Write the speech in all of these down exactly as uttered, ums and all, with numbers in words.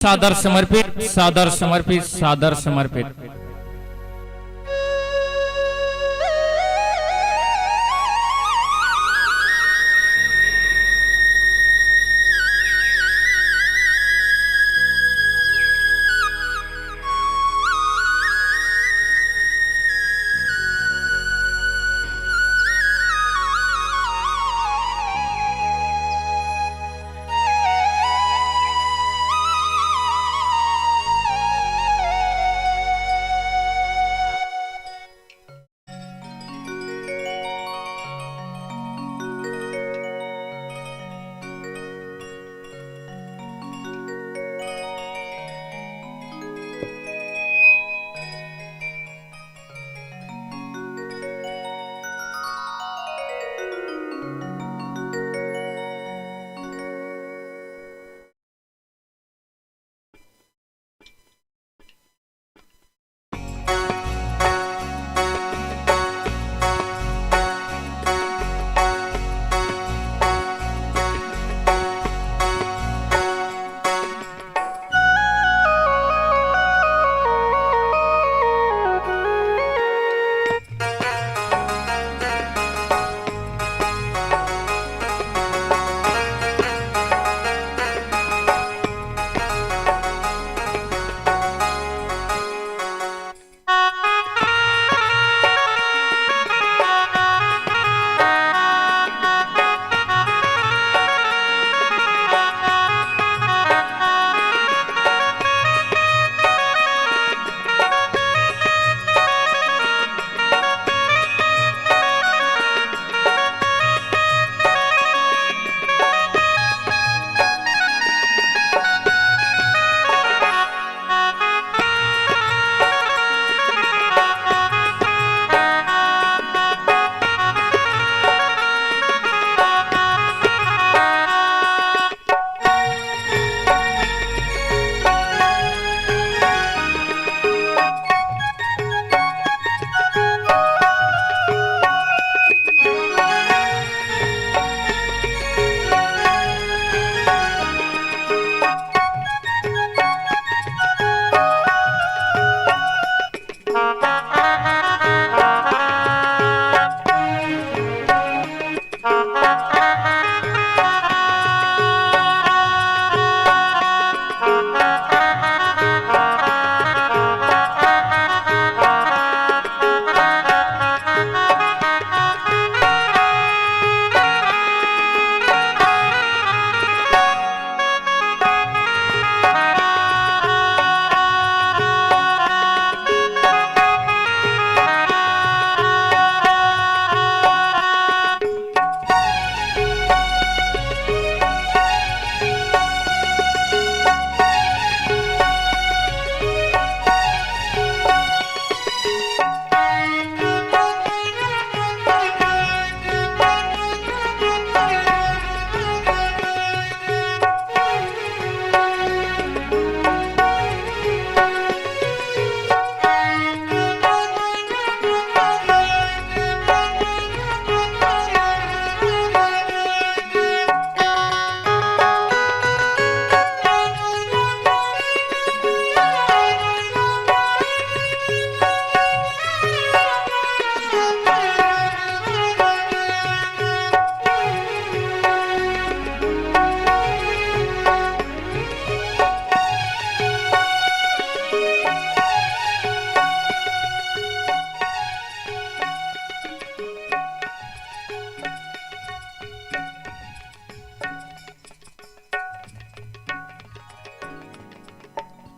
सादर समर्पित, सादर समर्पित, सादर समर्पित।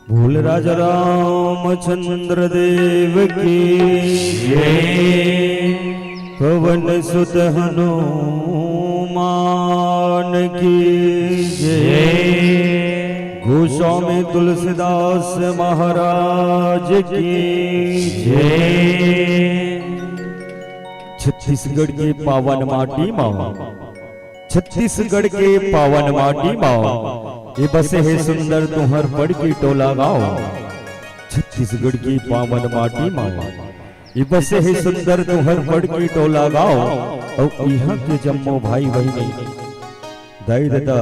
बोल राजा रामचंद्र देव की जय। पवन सुत हनुमान की जय। गोस्वामी तुलसीदास महाराज की जय। छत्तीसगढ़ के पावन माटी मा, छत्तीसगढ़ के पावन माटी मा, ये बसे हे सुंदर तुंहर पड़ के टोला गाँव। छत्तीसगढ़ के पावन माटी मा, ये बसे हे सुंदर तुंहर पड़ के टोला गाँव। अउ इहाँ के जम्मो भाई बहिनी, दाई ददा,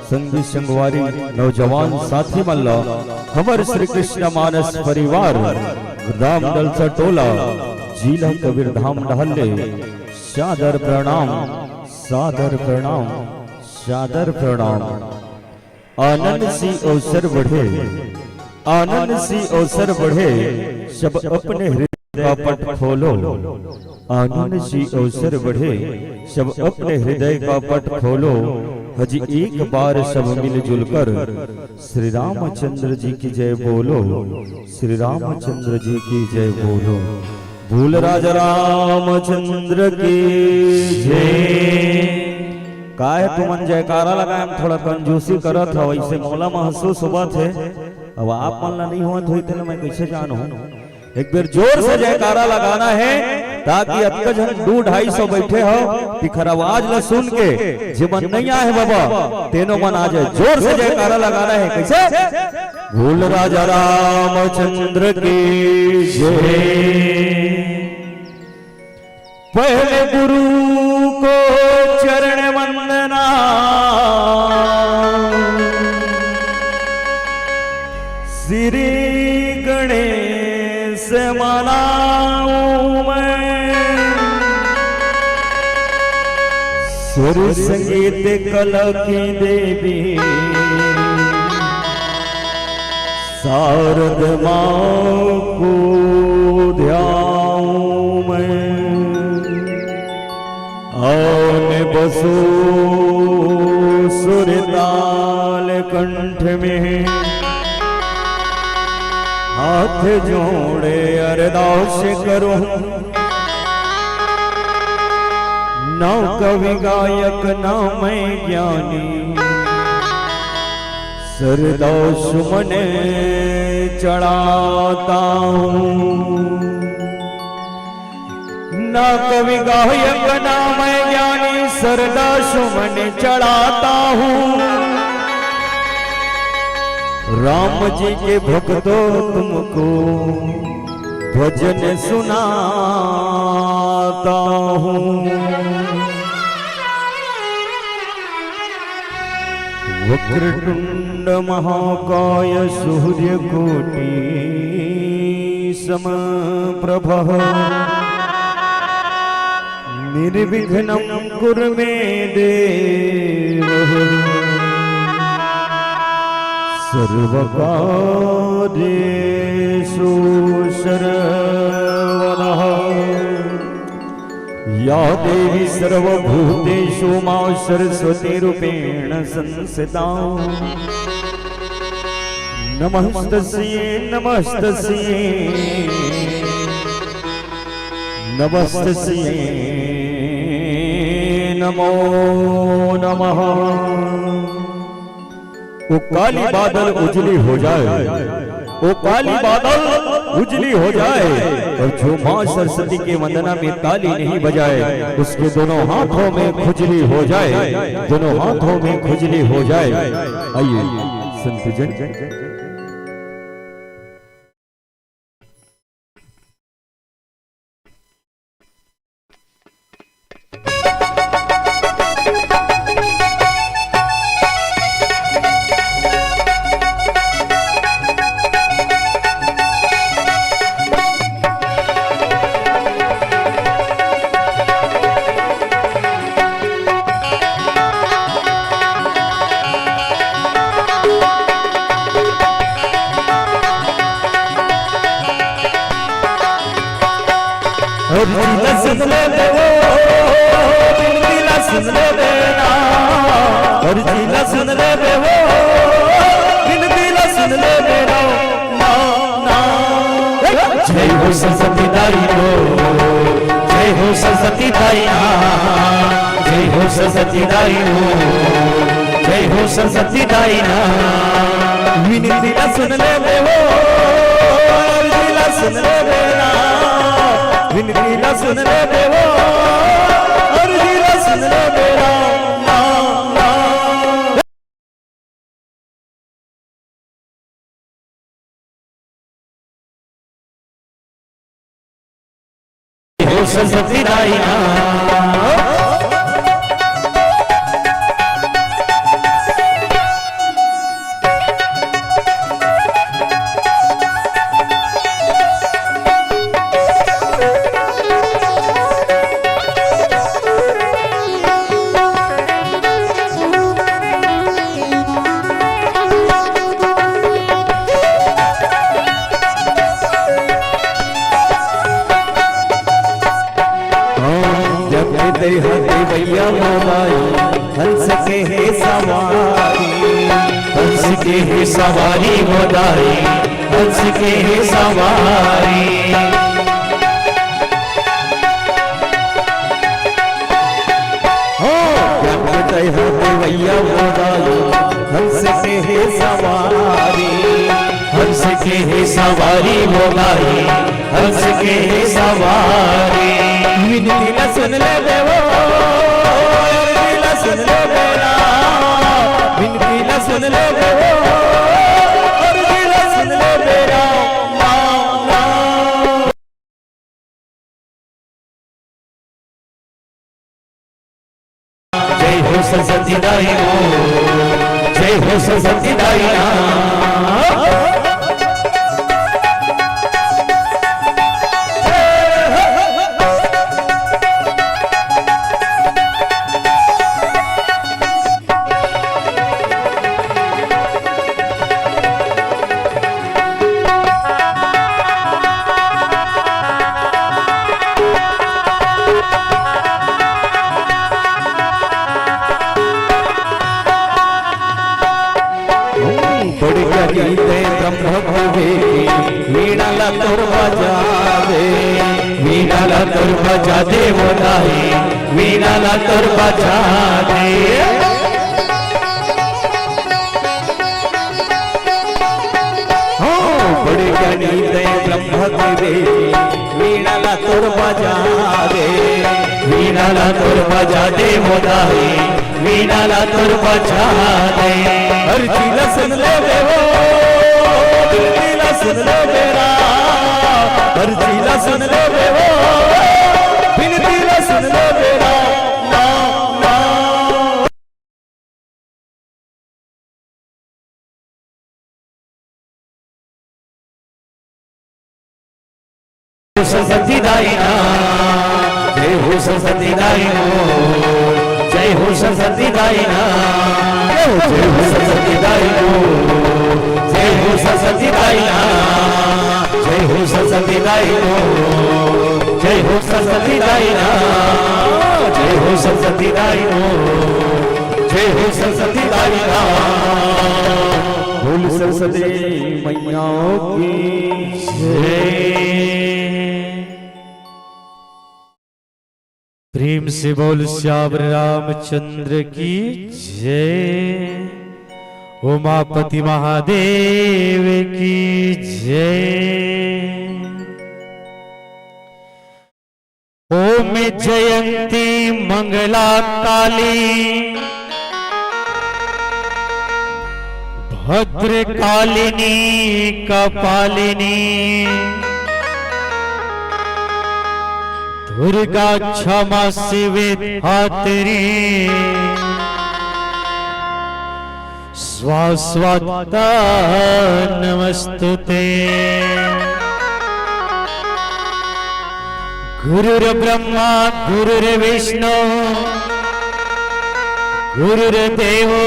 संगी संगवारी, नौजवान साथी मन ला, हमर श्री कृष्ण मानस परिवार, रामदलसा टोला, जिला कबीरधाम डहर ले सादर प्रणाम, सादर प्रणाम, सादर प्रणाम। आनंद सी अवसर बढ़े, आनंद सी अवसर बढ़े, सब अपने हृदय का पट खोलो। आनंद सी अवसर बढ़े, सब अपने हृदय का पट खोलो। हजी एक बार सब मिलजुल कर श्री रामचंद्र जी की जय बोलो, श्री रामचंद्र जी की जय बोलो। बोल राजा रामचंद्र की जय। काहे तुमन जयकारा लगाए म थोड़ा कंजूसी करत हव, ऐसे मोला महसूस होवत हे। अब आप मन ला नहीं होवत होई, तेला मैं कैसे जानहूं? एक बेर जोर से जयकारा लगाना है, ताकि अतका झन दू ढाई सौ बैठे हो, तिखर आवाज ला सुन के जे मन नहीं आए बाबा, तेनो मन आ जाए। जोर से जयकारा लगाना है। कैसे? बोल राजा रामचंद्र की जय। पहले गुरु को चरण वंदना, श्री गणेश मनाऊं मैं। सुर संगीत कला की देवी शारद माँ को ध्याऊं मैं। आन बसो सुर ताल कंठ में, हाथ जोड़े अरदास करूं। ना कवि गायक ना मैं ज्ञानी, सरदा सुमन चढ़ाता हूँ। ना कवि गायक ना मैं ज्ञानी, सरदा सुमन चढ़ाता हूँ। राम जी के भक्तों, तुमको भजन सुनाता हूँ। वक्रतुंड महाकाय सूर्यकोटि समप्रभ, निर्विघ्नं कुरु मे देव, सर्वकार्येषु सर्वदा। या देवी सर्वभूतेषु मां सरस्वती रूपेण संस्थिता। नमस्तस्यै, नमस्तस्यै, नमस्तस्यै, नमो नमः। वो काली बादल उजली हो जाए, वो काली बादल उजली हो जाए, और जो माँ सरस्वती के वंदना में ताली नहीं बजाए, उसके दोनों हाथों में खुजली हो जाए, दोनों हाथों में खुजली हो जाए। आइए संत जन। अरजी ला सुन ले देवो, बिनती ला सुन ले देना। अरजी ला सुन ले देवो, बिनती ला सुन ले देना। ना, ना। जय हो सरस्वती दाई हो, जय हो सरस्वती दाई, हाँ। जय हो सरस्वती दाई हो, जय हो सरस्वती दाई ना। विनती ला सुन ले देवो, अरजी ला सुन ले देना। विनती ला सुन ले देवो, अरजी ला सुन ले देना। ना, ना। हो सरस्वती दाई ना। सवारी वो दाई, हंस के हे सवारी। हो, ज्ञान के तय हो देवैया वो दाई, हंस के हे सवारी। हंस के हे सवारी वो दाई, हंस के हे सवारी। विनती ला सुन ले देवो, अर्जी ला सुन ले बेरा। विनती ला सुन ले देवो, अर्जी ला सुन ले बेरा। जय हो सरस्वती दाई हो, जय हो सरस्वती दाई ना। बड़े करी ते ब्रह्म विवेकी, वीणा ला तोर बजा दे, वीणा ला तोर बजा दे वो दाई, वीणा ला तोर बजा दे। हो, बड़े ज्ञानी ते ब्रह्म विवेकी, वीणा ला तोर बजा दे, वीणा ला तोर बजा दे वो दाई, वीणा ला तोर बजा दे। अर्जी ला सुन ले देवो, विनती ला सुन ले बेरा, अर्जी ला सुन ले देवो, विनती ला सुन ले बेरा। ना, ना। सरस्वती दाई ना, जय हो सरस्वती दाई हो, जय हो सरस्वती दाई ना, जय हो सरस्वती दाई हो, जय हो सरस्वती दाई ना, जय हो सरस्वती दाई हो, जय हो सरस्वती दाई ना, जय हो सरस्वती दाई हो, जय हो सरस्वती दाई ना। बोल सरस्वती मैया की जय। प्रेम से बोल श्यावर रामचंद्र की जय, उमापति महादेव की जय। ओम जयंती मंगला काली, भद्र कालिनी कपालिनी, दुर्गा क्षमा शिवे धात्री, स्वास्वात्ता नमस्तुते। गुरुर्ब्रह्मा गुरुर्विष्णु गुरुर्देवो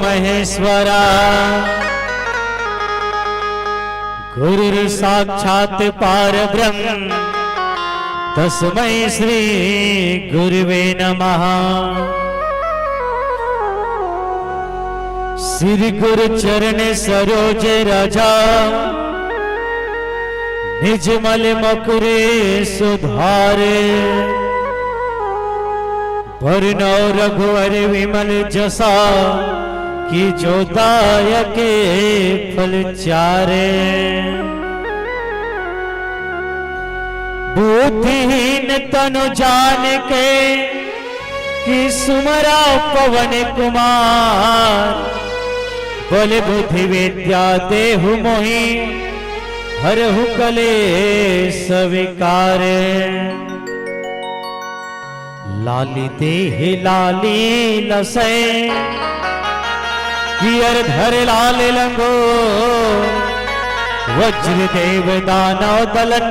महेश्वरा, गुरुर्साक्षात् परब्रह्म तस्मै श्री गुरुवे नमः। श्री गुरु चरण सरोज रज निज मल मुकुर सुधारे। बरनउँ रघुवर विमल जसु, कीजो दायक फल चारे। बुद्धिहीन तनु जानिके, कीसु सुमिरउँ पवन कुमार। बल बुद्धि विद्या देहु मोहिं, हरहु कलेस विकार। लाली देहि लाली लसै, गियर धर लाल लंगो। वज्र देव दानव दलन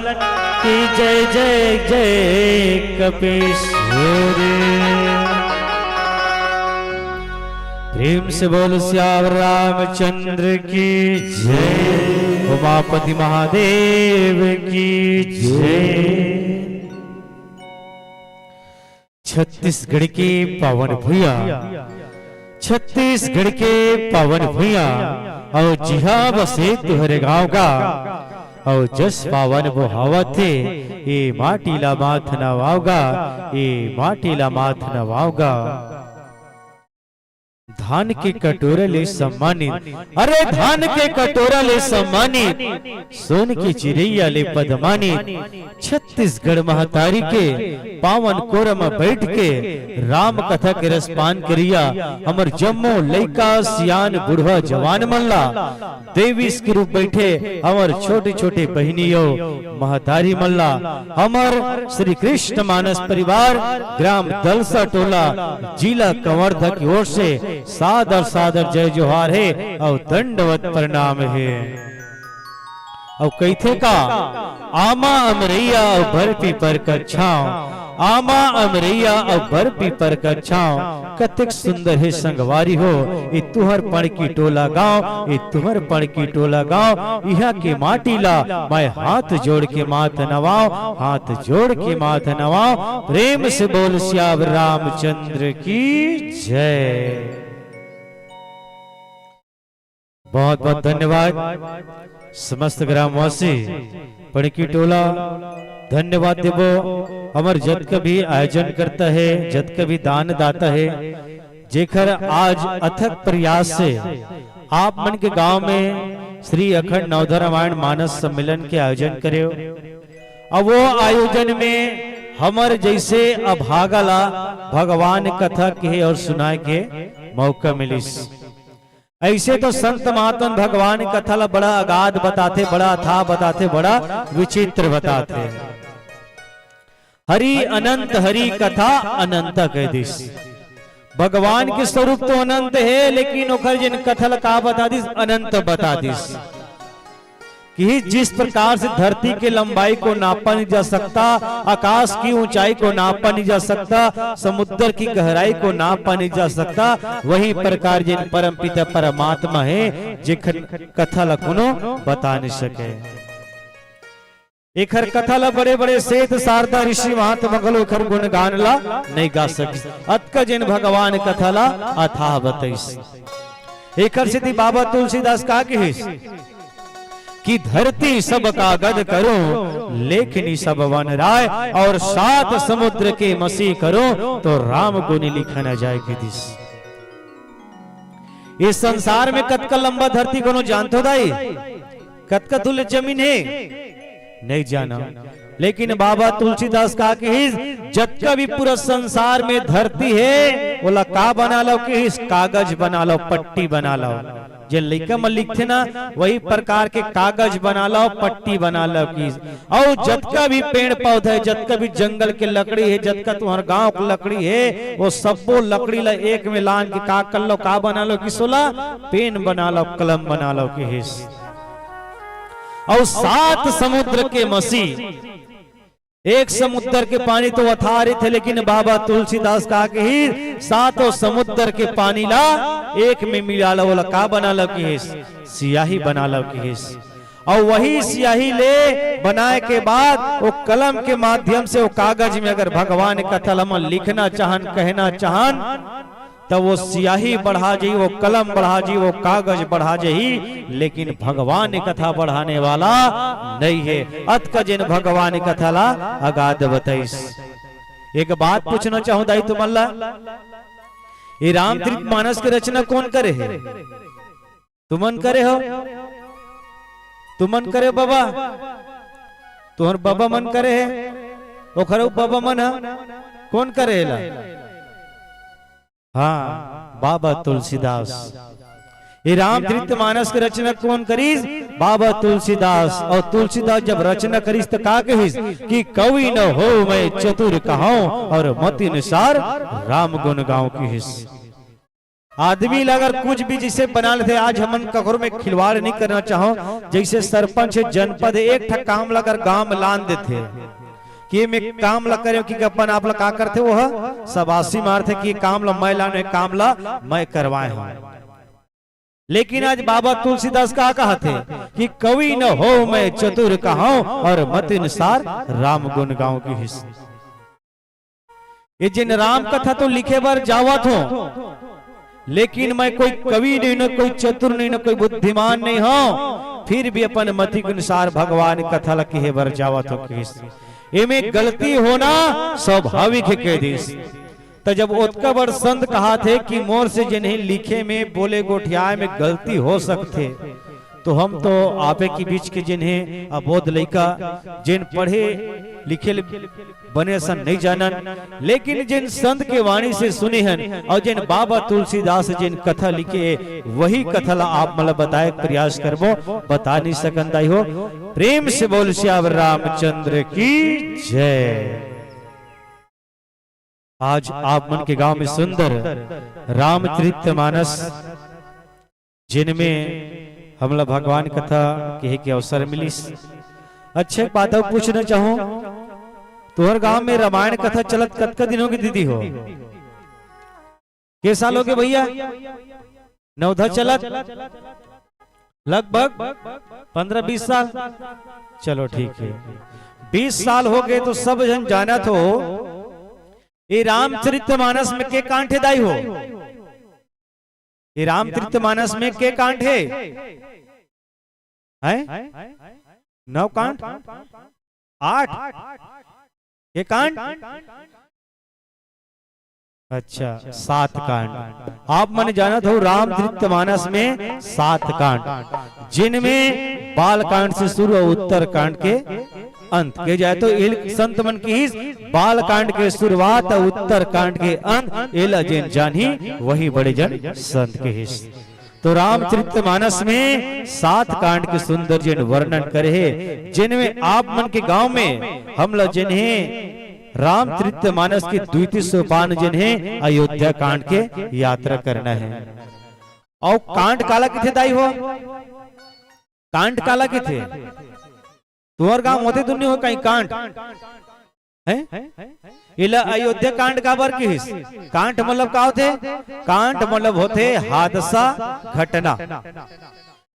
की जय जय जय कपीश्वर। प्रेम से बोल सियावर रामचंद्र की जय, उमापति महादेव की जय। छत्तीसगढ़ के पावन भुइयां, छत्तीसगढ़ के पावन भुइयां, अउ जिहा बसे तुहरे गाँव गा, अउ जस पावन बोहावत हे, ए माटी ला माथ नवाव गा, ए माटी ला माथ नवाव गा। धान के कटोरा ले सम्मानित, अरे धान के कटोरा ले सम्मानित, सोन के चिरैया ले पदमानित, छत्तीसगढ़ महतारी के पावन कोरा म बइठ के राम कथा के रसपान करिया हमर जम्मो लइका, सियान, बुढ़वा, जवान मन ला, देवीस के रूप बइठे हमर छोटे-छोटे बहिनी अउ महतारी मन ला, हमर श्री कृष्ण मानस परिवार, ग्राम दलसा टोला, जिला कवर्धा की ओर से सादर सादर जय जोहार हे अउ दंडवत प्रणाम हे। अउ कहिथे का, आमा अमरैया अउ बर पीपर कर छाँव, आमा अमरैया अउ बर पीपर कर छाँव, कतेक सुंदर हे संगवारी हो, ए तुहर पड़की टोला गाँव, ए तुहर पड़की टोला गाँव, इहाँ के माटी ला मैं हाथ जोड़ के माथ नवाव, हाथ जोड़ के माथ नवाव, प्रेम से बोल सियावर रामचंद्र की जय। बहुत बहुत धन्यवाद समस्त ग्रामवासी, पड़की टोला, धन्यवाद देबो। हमर जतका भी आयोजन करता है, जतका भी दान दाता है, जेकर आज अथक प्रयास से आप मन के गांव में श्री अखंड नवधा रामायण मानस सम्मेलन के आयोजन करे हो। अब वो आयोजन में हमर जैसे अभागा ला भगवान कथा के और सुनाए के मौका मिलिस। ऐसे तो संत महात्मन भगवान कथा ला बड़ा अगाध बताथे, बड़ा अथाह बताथे, बड़ा विचित्र बताथे। हरि अनंत, हरि कथा अनंत कह दिस। भगवान के स्वरूप तो अनंत हे, लेकिन ओखर जिन कथा ला का बता दिस, अनंत बता दिस। कि जिस प्रकार से धरती के लंबाई को नापा नहीं जा सकता, आकाश की ऊंचाई को नापा नहीं जा सकता, समुद्र की गहराई को नापा नहीं जा सकता, वही प्रकार जिन परमपिता परमात्मा हे, जेखर कथा ला कोनो बता नहीं सके। एखर कथा ला बड़े-बड़े सेठ शारदा ऋषि महात्मा घलो एखर गुणगान ला नहीं गा सकिस। अतका जिन भगवान कथा ला अथाह बतइस। एखर सेती बाबा तुलसीदास का कहिस कि धरती सब कागद करो, लेखनी सब वन राय, और सात समुद्र के मसी करो, तो राम गुण लिखा न जाय कहि दिस। इस संसार में कतका लंबा धरती कोनो जानथो दाई? कतका दूर ले जमीन हे? नहीं जाना। लेकिन बाबा तुलसीदास का कहिस, जतका भी पूरा संसार में धरती हे, ओला का बना लव कहिस? कागज बना लव, पट्टी बना लव। जे लइका मन लिखथे ना, वही प्रकार के कागज बना लव, पट्टी बना लव कहिस। अउ जतका भी पेड़ पौधा हे, जतका भी जंगल के लकड़ी हे, जतका तुहर गांव के लकड़ी हे, वो सब्बो लकड़ी ला एक में लान के का कर लव, का बना लव कहिस ओला? पेन बना लव, कलम बना लव कहिस। अउ सात समुद्र के मसी, एक समुद्र के पानी तो अथाह रहिथे, लेकिन बाबा तुलसीदास का कहिस, सातों समुद्र के पानी ला एक में मिला लव, ओला का बना लव कहिस? सियाही बना लव कहिस। अउ वही सियाही ले बनाए के बाद वो कलम के माध्यम से वो कागज में अगर भगवान कथा ला हमन लिखना चाहन, कहना चाहन, त वो सियाही बढ़ा जाही, वो कलम बढ़ा जाही, वो कागज बढ़ा जाही, लेकिन भगवान कथा बढ़ाने वाला नहीं हे। अतका जिन भगवान कथा ला अगाध बतइस। एक बात पूछना चाहूं दाई तुमन ला, ये रामचरित मानस के रचना कोन करे हे? तुमन करे हो? तुमन करे हो बाबा? तुहर बाबा मन करे हे? ओखर बाबा मन ह? कोन करे हे ला? हाँ, बाबा तुलसीदास। ये रामचरित मानस के रचना कोन करिस? बाबा तुलसीदास। अउ तुलसीदास जब रचना करिस त का कहिस कि कवि न होवंव मैं चतुर कहांव, अउ मति अनुसार राम गुण गांव कहिस। आदमी ला अगर कुछ भी जैसे बना लेथे, आज हमन ककरो में खिलवाड़ नहीं करना चाहो, जैसे सरपंच हे, जनपद हे, एक ठा काम ला अगर गांव में लान देथे कि मैं काम ला करे कि अपन आप ला का करथे, वो ह शाबाशी मारथे कि ये काम ला मैं लाने, काम ला मैं करवाए हूँ। लेकिन आज बाबा तुलसीदास का कहथे कि कवि न होवंव मैं चतुर कहांव, अउ मति अनुसार राम गुण गांव कहिस। ये जिन राम कथा तो लिखे बर जावत हो, लेकिन मैं कोई कवि नहीं, न कोई चतुर नहीं, न कोई बुद्धिमान नहीं हूं, फिर भी अपन मति के अनुसार भगवान कथा ल कहे बर जावत हो कहिस। एमे गलती होना स्वाभाविक हे कह दिस। त जब ओतका बड़ संत कहाथे कि मोर से जिन्हें लिखे में, बोले गोठियाए में गलती हो सकथे, तो हम तो आपे के बीच के जिन्हें अबोध लइका, जिन पढ़े लिखे ले बने असन नहीं जानन, लेकिन जिन संत के वाणी से सुने हन और जिन बाबा तुलसीदास जिन कथा लिखे, वही कथा ला आप मन ल बताए के प्रयास करबो, बता नहीं सकन दाई हो। प्रेम से बोल सियावर रामचंद्र की जय। आज आप मन के गांव में सुंदर रामचरित मानस, जिनमें हमला भगवान कथा कहे के अवसर मिलिस। अच्छा, एक बात अउ पूछना चाहूं, तुहर गांव में रामायण कथा चलत कतका दिन होगे दीदी हो? के साल होगे भैया? नवधा चलत? लगभग पन्द्रह बीस साल। चलो ठीक है, बीस साल होगे तो सब झन जानत हो, ये रामचरित मानस में के कांड हे दाई हो? ये रामचरित मानस में के कांड हे? हैं? नौ कांड? आठ? के कांड? अच्छा, सात कांड। आप मन जानत हो, रामचरित मानस में सात कांड, जिनमें बाल कांड से शुरू और उत्तर कांड के अंत के जाए तो एल संत मन कहिस, बाल कांड के शुरुआत और उत्तर कांड के अंत, एला जेन जानही वही बड़े जन संत कहिस। तो रामचरित मानस में सात कांड के सुंदर जेन वर्णन करे हे, जिनमें आप मन के गांव में हमला जिन्हें रामचरित मानस के द्वितीय सोपान जिन्हें अयोध्या कांड के यात्रा करना है। और कांड काला किथे दाई हो? कांड काला किथे? तुहर गांव होथे दुन्नी हो कहीं कांड? हैं? एला अयोध्या कांड काबर किहिस? कांड मतलब का होथे? कांड मतलब होथे हादसा, घटना।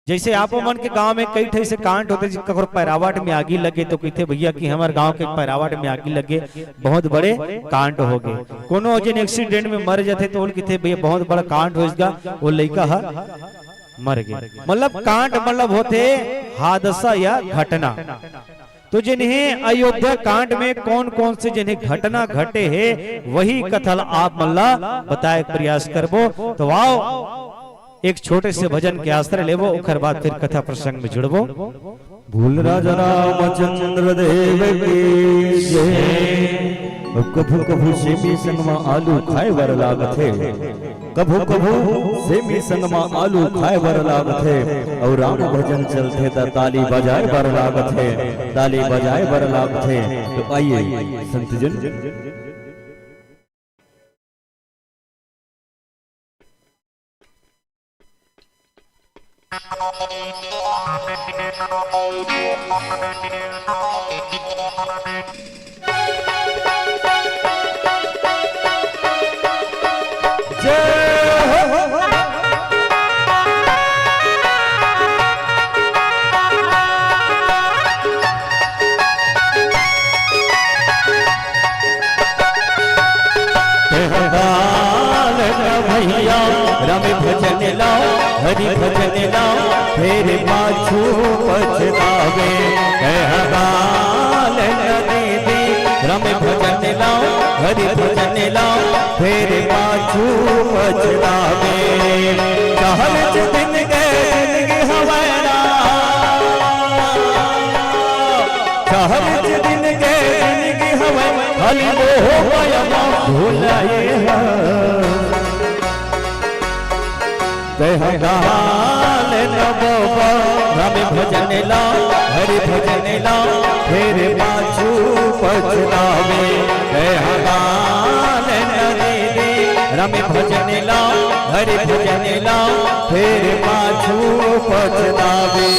जैसे आपो मन के गांव में कई ठे से कांड होथे, जिसका ककरो पैरावट में आगी लगे तो कहिथे, "भैया कि हमर गांव के पैरावट में आगी लगे, बहुत बड़े कांड हो गए।" कोनो जेन एक्सीडेंट में मर जाथे तो ओल कहिथे, "भैया बहुत बड़ा कांड हो इसका, वो लइका ह मर गए।" मतलब कांड मतलब होथे हादसा या घटना। तो जिन्हें अयोध्या कांड में कौन कौन से जिन्हें घटना घटे हे, वही कथा ला आप मन ला बताए के प्रयास करबो। तो आओ, एक छोटे से भजन के आश्रय लेबो, ओकर बाद फिर कथा प्रसंग में जुड़बो। बोल राजा रामचंद्र देव की जय। कभू कभू सेमी संग म आलू खाए बर लागथे, कभू कभू सेमी संग म आलू खाए बर लागथे, अउ राम भजन चलथे त ताली बजाए बर लागथे, ताली बजाए बर लागथे। तो आइए संत जन। भैया राम भजन लाओ, हरि भजन लाओ, फेर पाछू पछतावे। कह गाल न दीदी, राम भजन लाओ, हरि भजन लाओ, फेर पाछू पछतावे। सहज दिन के जिंदगी हवै ना, सहज दिन के जिंदगी हवै, खाली मोह माया मा भुलाए हा। तैं ह गाल न बोबो, राम भजन ला, हरि भजन ला, फेर पाछू पछतावे। तैं ह गाल न दीदी, राम भजन ला, हरि भजन ला, फेर पाछू पछतावे।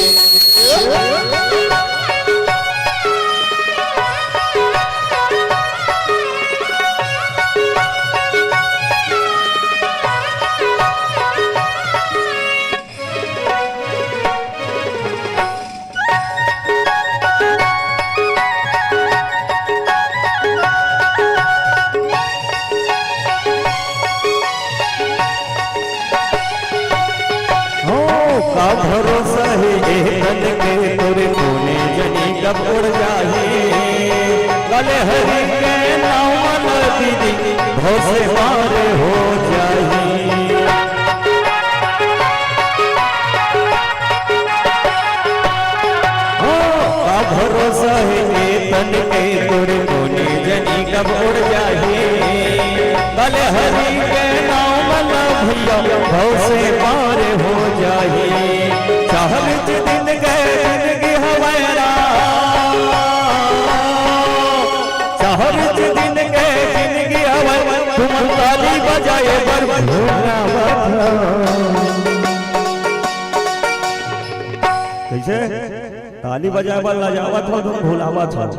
से पार हो जाही। हो, का भरोसा हे ए तन के तोर, कोने जनी कब उड़ जाही। भले हरि के नाम ला भैया, भव से पार हो जाही। चाह बिच दिन के जिनगी हवय राम, चाह बिच दिन के जिनगी हवय, तुमन ताली बजाए बर भुलावत हव। कइसे? ताली बजाए बर लजावत हव, तुम भुलावत हव।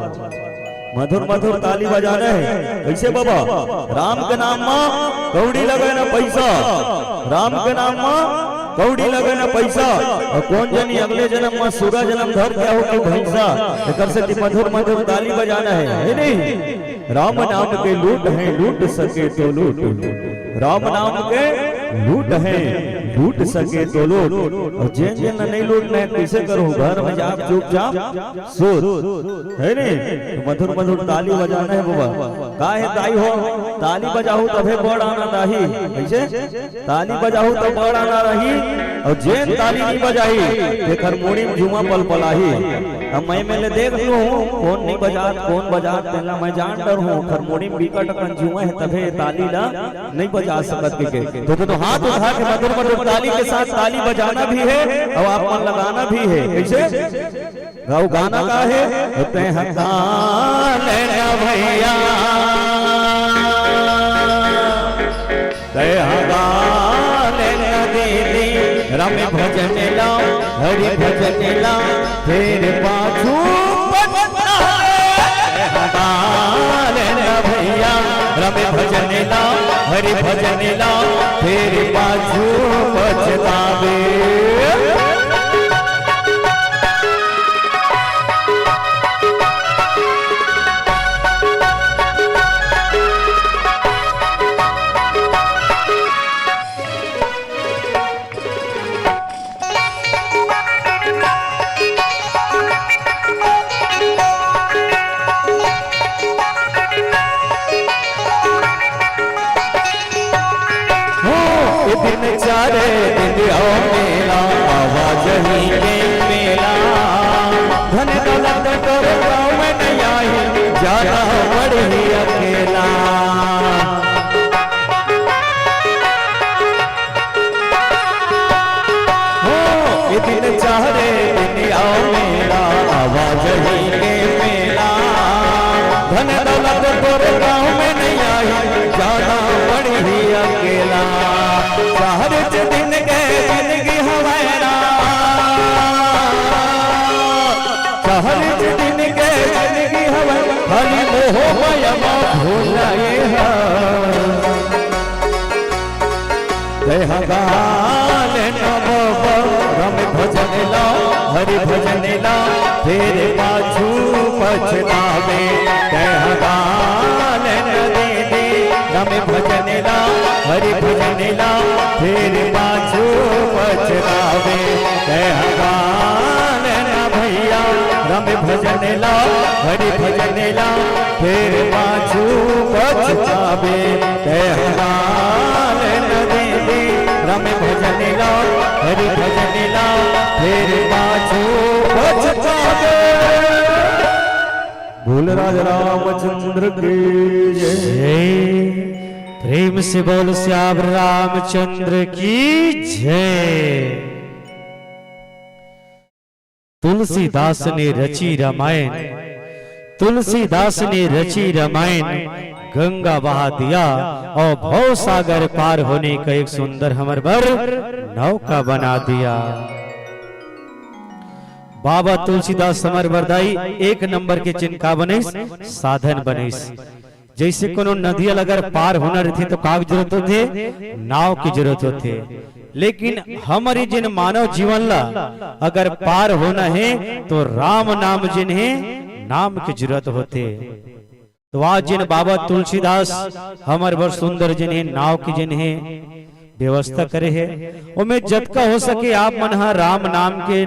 मधुर मधुर ताली बजाना हे। कइसे बाबा? राम के नाम म कौड़ी लगे न पइसा, राम के नाम म कौड़ी लगे न पइसा, अउ कोन जनी अगले जनम म सूरा जनम धर के आहू कि भइँसा। एकर सेती मधुर मधुर ताली बजाना हे, हे नहीं? राम नाम के लूट हे, लूट सके तो लूट। राम नाम के लूट हे, लूट सके तो लूट। अउ जेन जेन ल नइ लूटना हे, कइसे करहू? घर म जाके चुपचाप सूत। हे नहीं? त मधुर मधुर ताली बजाना हे बाबा। का हे दाई हो? ताली बजाहू तभे बड़ आनंद आही। कइसे? ताली बजाहू त बड़ आनंद आही, अउ जेन ताली नइ बजाही, तेखर मुड़ी म जुआँ पलपलाही। अब मैं मेले देख लूँ, कोन नइ बजात, कोन बजात, तेला मैं जान डरहूँ, ओखर मुड़ी म बिकट अकन जुआँ हे, तभे ताली ला नइ बजा सकत कहिके। तो, तो, तो हाथ उठा के मधुर मधुर ताली के साथ ताली बजाना भी हे अउ आप मन लगाना भी हे। कइसे? अउ गाना का हे? तेंह गा ले न भैया, तेंह गा ले न दीदी, राम भजन ला, हरि भजन ला, फेर पाछू पछतावे। तेंह गा ले न भैया, राम भजन ला, हरि भजन ला, फेर पाछू पछतावे। हो, ए दिन चारे दिन अउ मेला, आवाजाही के मेला। धन दौलत तोर गाँव में नइ आही, जाना पड़ही अकेला। हो, ए दिन चारे दिन अउ मेला, आवाजाही के मेला। धन दौलत तोर गाँव में नइ आही, जाना पड़ही अकेला। चार दिन के जिनगी हवय राम, चार दिन के जिनगी हवय, खाली मोह माया म भुलाए हव। तेंह गा ले न बाबा, राम भजन ला, हरि भजन ला, फेर पाछू पछतावे। तेंह गा ले न दीदी, राम भजन ला, हरि भजन ला, फेर पाछू पछतावे। तेंह गा ले न भैया, राम भजन ला, हरि भजन ला, फेर पाछू पछतावे। तेंह गा ले न दीदी, राम भजन ला, हरि भजन ला, फेर पाछू पछतावे। बोल राजा रामचंद्र की जय। जय। प्रेम से बोल सियावर रामचंद्र की जय। तुलसीदास ने रची रामायण, तुलसीदास ने रची रामायण, गंगा बहा दिया अउ भव सागर पार होने का एक सुंदर हमर बर नौका बना दिया। बाबा तुलसीदास हमर बर दाई एक नंबर के चिन्ह का बनिस, साधन बनिस। जइसे कोनो नदिया ल अगर पार होना रहिथे, त का के जरूरत होथे? नाव के जरूरत होथे। लेकिन हमर ये जेन मानव जीवन ला अगर पार होना हे, त राम नाम जेन हे, नाम के जरूरत होथे। त आज जेन बाबा तुलसीदास हमर बर सुंदर जेन हे, नाव के जेन हे, व्यवस्था करे हे, ओमे जतका हो सके आप मन ह राम नाम के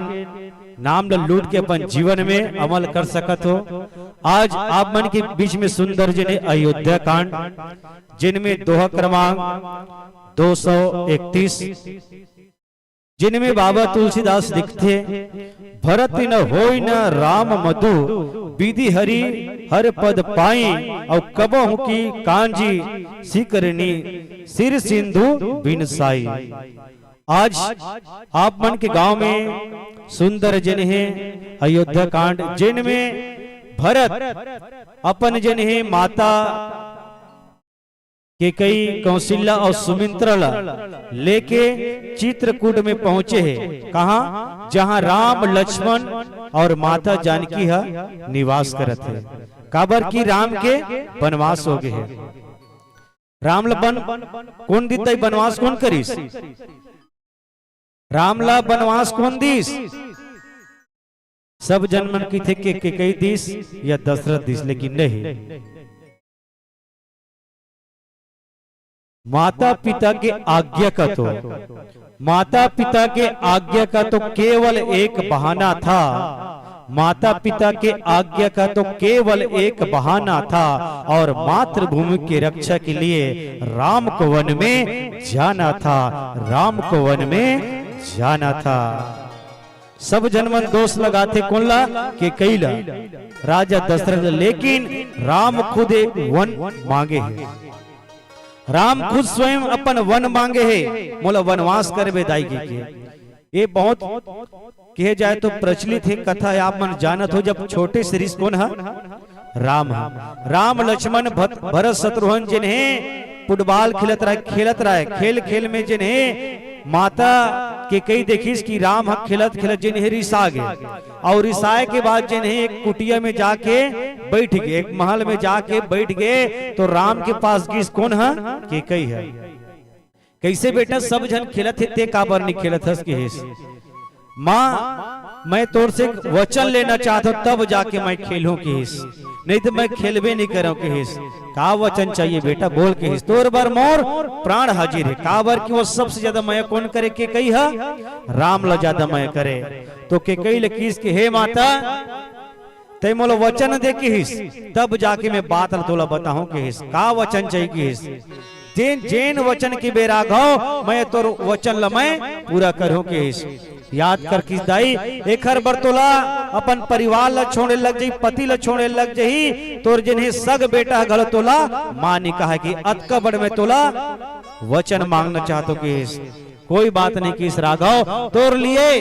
नाम ल लूट के अपन जीवन में अमल कर सकत हो। आज आप मन के बीच में सुंदर जने अयोध्या कांड, जिनमें दोहा क्रमांक दो सौ इकतीस, जिनमें बाबा तुलसीदास लिखथे, "भरत न होई न राम मधु, विधि हरि हर पद पाई, और कबहु की कांजी सिकरनी सिर सिंधु बिन साई।" आज आप मन के गांव में सुंदर जने हे अयोध्या कांड, जिनमें भरत अपन जने हे माता केकई, कौशल्या और सुमित्रा ला लेके चित्रकूट में पहुंचे हे। कहां? जहां राम, लक्ष्मण और माता जानकी ह निवास करत हे, काबर कि राम के बनवास हो गे हे। राम ला बन कोन दिस दाई? बनवास कोन करिस? राम ला बनवास कोन दिस? सब जन मन कहिथे के केकई दिस या दशरथ दिस, लेकिन नहीं, माता पिता के आज्ञा का तो, माता पिता के आज्ञा का तो केवल एक बहाना था। माता पिता के आज्ञा का तो केवल एक बहाना था, और मातृभूमि की रक्षा के लिए राम को वन में जाना था, राम को वन में जाना था। सब जन मन दोष लगाथे कोन ला? केकई ला, राजा दशरथ ला। लेकिन राम खुद एक वन मांगे हे। राम खुद स्वयं अपन वन मांगे हे, "मोला वनवास करबे दाई" कहिके। ये बहुत कहे जाए तो प्रचलित हे कथा, आप मन जानत हो, जब छोटे से रिस कोन ह? राम ह। राम, लक्ष्मण, भत-, भरत, शत्रुघ्न जिन्हें फुटबॉल खेलत रहे, खेलत रहे, खेल खेल में जिन्हें माता केकई देखिस कि राम ह खेलत खेलत जिन्हें रिसा गे, और रिसाए के बाद जिन्हें एक कुटिया में जाके बैठ गे, एक महल में जाके बैठ गे, तो राम के पास गिस, कोन ह? केकई ह। "कइसे बेटा, सब झन खेलत हे, ते काबर नहीं खेलत हस?" कहिस। "माँ, मैं तोर से एक वचन लेना चाहत हूँ, तब जाके मैं खेलूं," कहिस, "नहीं तो मैं खेलबे नहीं करूं," कहिस। "का वचन चाहिए बेटा, बोल," कहिस। "तोर बर मोर प्राण हाजिर हे," काबर कि वो सबसे ज्यादा मया कोन करे? केकई ह। राम ला ज्यादा मया करे। तो केकई ले किहिस कि, "हे माता, तैं मोला वचन दे," किहिस, "तब जाके मैं बात ल तोला बताहूं," किहिस। "का वचन चाहिए?" किहिस। "जेन, जेन वचन के बेरा घाव, मैं तोर वचन ल मैं पूरा करहूं," किहिस। याद कर किहिस दाई, एखर बर तोला अपन परिवार ल छोड़े लग जाही, पति ल छोड़े लग जाही, तोर जेन्हे सग बेटा घलो तोला माँ नहीं कहे कि अतका बड़ मैं तोला वचन मांगना चाहत हूं किहिस। "कोई बात नहीं," किहिस राघव, "तोर लिए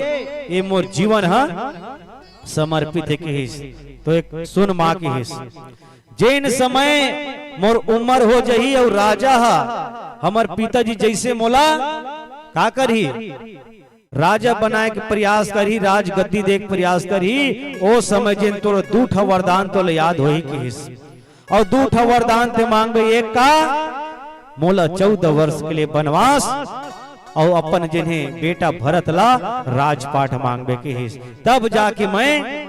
ये मोर जीवन ह समर्पित हे," किहिस। तो एक सुन माँ किहिस, "जेन समय मोर उम्र हो जही अउ राजा ह हमर पिताजी जैसे मोला का करही, राजा बनाए के प्रयास करही, राजगद्दी दे के प्रयास करही, ओ समय जेन तोर दू ठा वरदान तोला याद होही," किहिस। "अउ दू ठा वरदान ते मांगबे, एक का मोला चौदह वर्ष के लिए बनवास, अउ अपन जिन्हें बेटा भरत ला राजपाट मांगबे," किहिस। "तब जाके मैं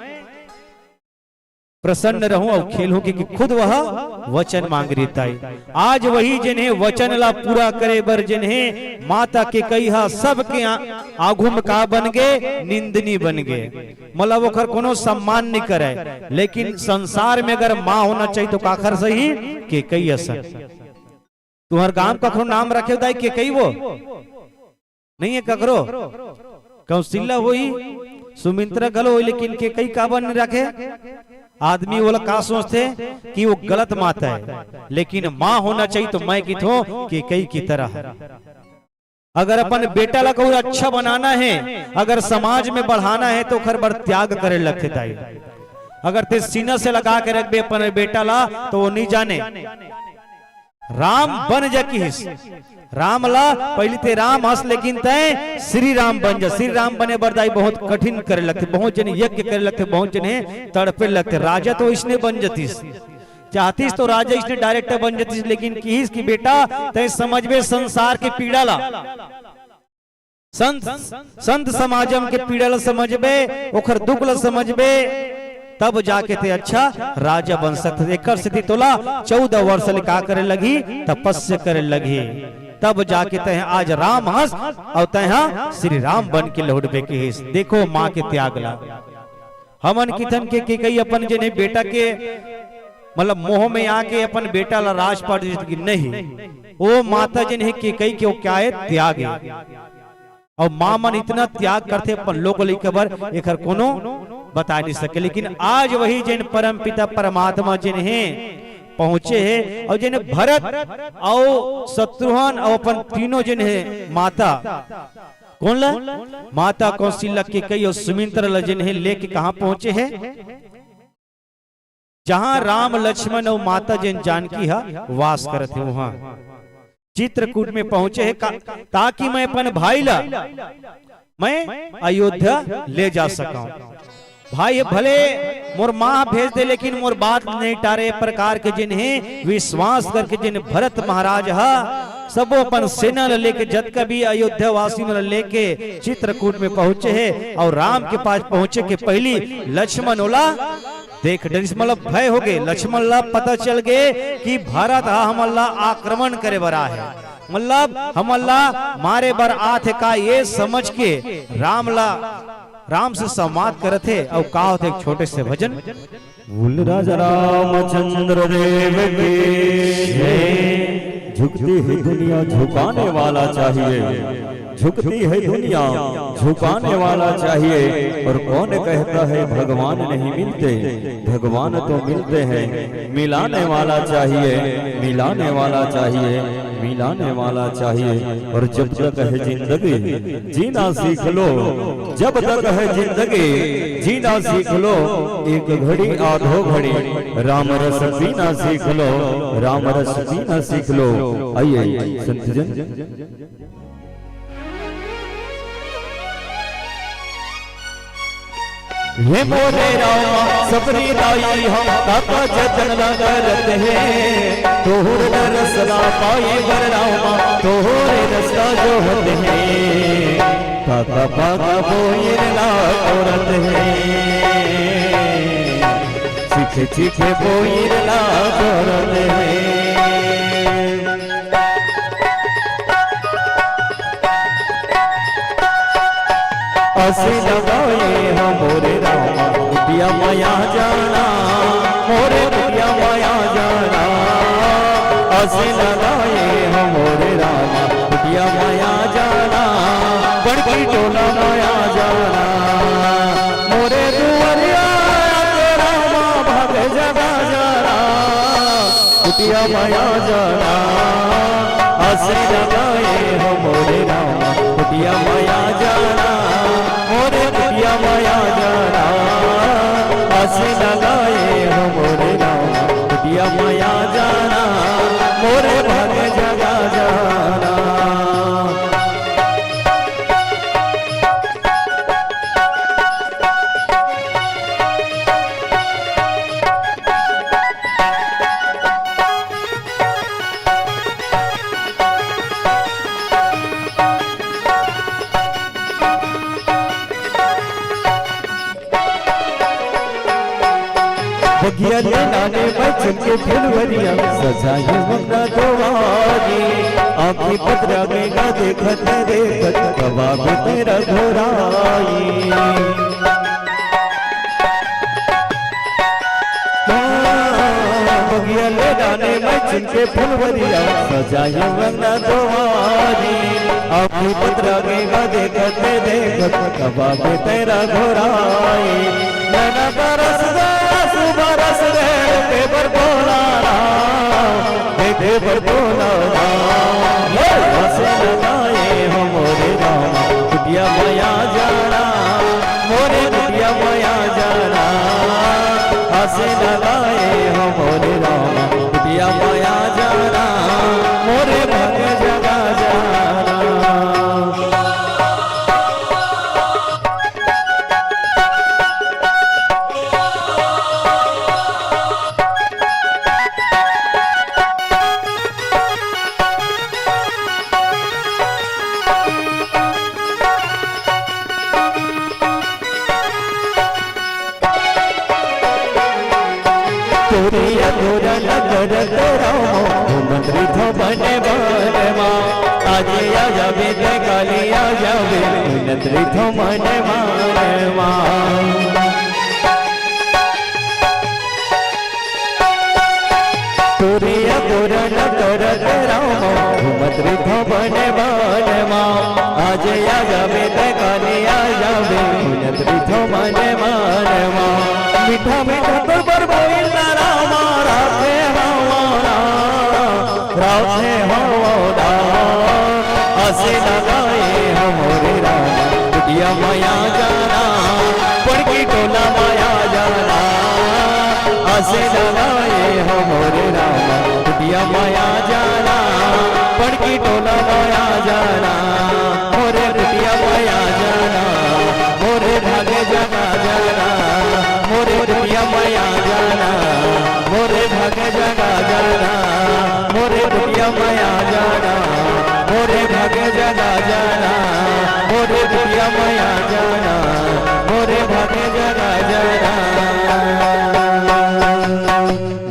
प्रसन्न रहूं अउ खेलूं," कि, कि खुद वह वचन मांग रिहिस दाई। आज वही जिन्हें वचन ला पूरा करे बर जिन्हें माता केकई ह सबके आ-, आगू में का बन गे? निंदनी बन गे। मतलब ओखर कोनो सम्मान नहीं करे। लेकिन संसार में अगर माँ होना चाहिए तो काखर सही? केकई असन। तुंहर गांव कखरो नाम रखे दाई केकई वो? नहीं हे ककरो। कौशल्या होही, सुमित्रा घलो होही, लेकिन केकई काबर नहीं रखे? आदमी ओला का सोचथे कि वो गलत माता हे, लेकिन माँ होना चाहिए तो मैं किथों केकई की तरह। अगर अपन बेटा ला कहूँ अच्छा बनाना हे, अगर समाज में बढ़ाना हे, तो ओखर बर त्याग करे लगथे दाई। अगर ते सीना से लगा के रखबे अपन बेटा ला, तो वो नहीं जाने। राम बन जा किहिस। राम ला, "पहली ते राम हस, लेकिन तैं श्री राम बन जा।" श्री राम बने बर दाई बहुत कठिन करे लगथे, बहुत जन यज्ञ करे लगथे, बहुत जने तड़पे लगथे। राजा तो इसने बन जतिस, चाहतिस तो राजा इसने direct बन जतिस, लेकिन किहिस कि, "बेटा, तैं समझबे संसार के पीड़ा ला, संत, संत समाजम के पीड़ा ला समझबे, ओखर दुख ला समझबे, तब जाके ते अच्छा राजा बन सकत हे। एकर सेती तोला चौदह वर्ष ले का करे लगही? तपस्या करे लगही। तब जाके तैं आज राम हस अउ तैं ह श्री राम बन के लहुटबे," किहिस। देखो माँ के त्याग ला। हमन किथन के केकई अपन जेन हे बेटा के, मतलब, मोह में आके अपन बेटा ला राजपाट दे देथे कि नहीं, ओ माता जेन हे केकई के ओ क्या हे, त्यागे। अउ माँ मन इतना त्याग करथे अपन लोग लइका बर, एकर कोनो बता नहीं सके। लेकिन आज वही जेन परम पिता परमात्मा जेन हे पहुंचे हे, अउ जेन भरत अउ शत्रुघ्न अउ अपन तीनों जेन हे माता, कौन ला? माता कौशल्या, केकई अउ सुमित्रा ला जेन हे लेके कहां पहुंचे हे? जहां राम लक्ष्मण अउ माता जेन जानकी ह वास करत हे, वहां चित्रकूट में पहुंचे हे का, ताकि मैं अपन भाई ला मैं अयोध्या ले जा सकूं। भाई हे, भले मोर मां भेज दे, लेकिन मोर बात नहीं टारे। ए प्रकार के जेन हे विश्वास करके जेन भरत महाराज ह सबो अपन सेना ल लेके, जतका भी अयोध्या वासी मन ल लेके चित्रकूट में पहुंचे हे अउ राम के पास पहुंचे के पहिली लक्ष्मण ओला देख डरिस, मतलब भय हो गे। लक्ष्मण ला पता चल गे कि भरत ह हमन ला आक्रमण करे बर आए हे, मतलब हमन ला मारे बर आत हे का, ये समझ के राम ला, राम से संवाद करत हे। अउ का होथे, एक छोटे से भजन। बोल राजा रामचंद्र देव की जय। झुकती है दुनिया, झुकाने वाला चाहिए। झुकती है दुनिया, झुकाने वाला चाहिए। और कौन कहता है भगवान नहीं मिलते? भगवान तो मिलते हैं। मिलाने वाला चाहिए, मिलाने वाला चाहिए, मिलाने वाला चाहिए। और जब तक है जिंदगी, जीना सीख लो। जब तक है जिंदगी, जीना सीख लो। एक घड़ी आधो घड़ी राम रस पीना सीख लो, राम रस पीना सीख लो। आइए संत जन। हे मोरे रामा, सबरी दाई हम काका जतन ला करत हे। तोहर दरस ला पाए बर रामा, तोहरे रस्ता जोहत हे। काका पाका बोइर ला करत हे। चीखे चीखे बोइर ला करत हे। अस लगाए हो मोरे रामा, कुटिया मया जाना, मोरे कुटिया मया जाना। अस लगाए हो मोरे रामा, कुटिया मया जाना, बड़की टोला मया जाना। मोरे दुवरिया के रामा, भाग जगा जाना। कुटिया मया जाना, अस लगाए हो मोरे रामा। कुटिया मया जाना, मोरे कुटिया मया जाना, अस लगाए हो मोरे रामा। कुटिया मया जाना, मोरे भाग जगा जाना। बगिया ले लाने मैं चुनके फुलवरिया, सजाए मंगना दुआरी। आँखी पतरा में ना देखत देखत, कब आबे तेरा घोराई। बगिया ले लाने मैं चुनके फुलवरिया, सजाए मंगना दुआरी। आँखी पतरा में ना देखत देखत, कब आबे तेरा घोराई। नैना बरस दे, आँसू बरस दे, देखे बर बोला राम, देखे बर बोला राम। हे हंस लगाए हो मोरे रामा, कुटिया मया जाना, मोरे कुटिया मया जाना। हंस लगाए हो मोरे रामा, कुटिया मया जाना, मोरे भाग जगा जाना। तोरे अधूरा नगर तेरा हो मंत्री थो बने बारमा। आज आ जावे ते काली आ जावे, मंत्री थो बने बारमा। मने मन मा, आज आ जाबे ते काली आ जाबे, सुनत रिथो मने मन मा। मीठा मीठा तोर बर बोइल ना रामा, राखे हवा ना, राखे हवा ना। असे लगाए हो मोरे रामा, कुटिया मया जाना, पड़की टोला मया जाना। असे लगाए हो मोरे रामा, कुटिया मया जाना, पड़की टोला मया जाना। मोरे कुटिया मया जाना, मोरे भागे जगा जाना। मोरे कुटिया मया जाना, मोरे भागे जगा जाना। मोरे कुटिया मया जाना, मोरे भागे जगा जाना। मोरे कुटिया मया जाना, मोरे भागे जगा जाना।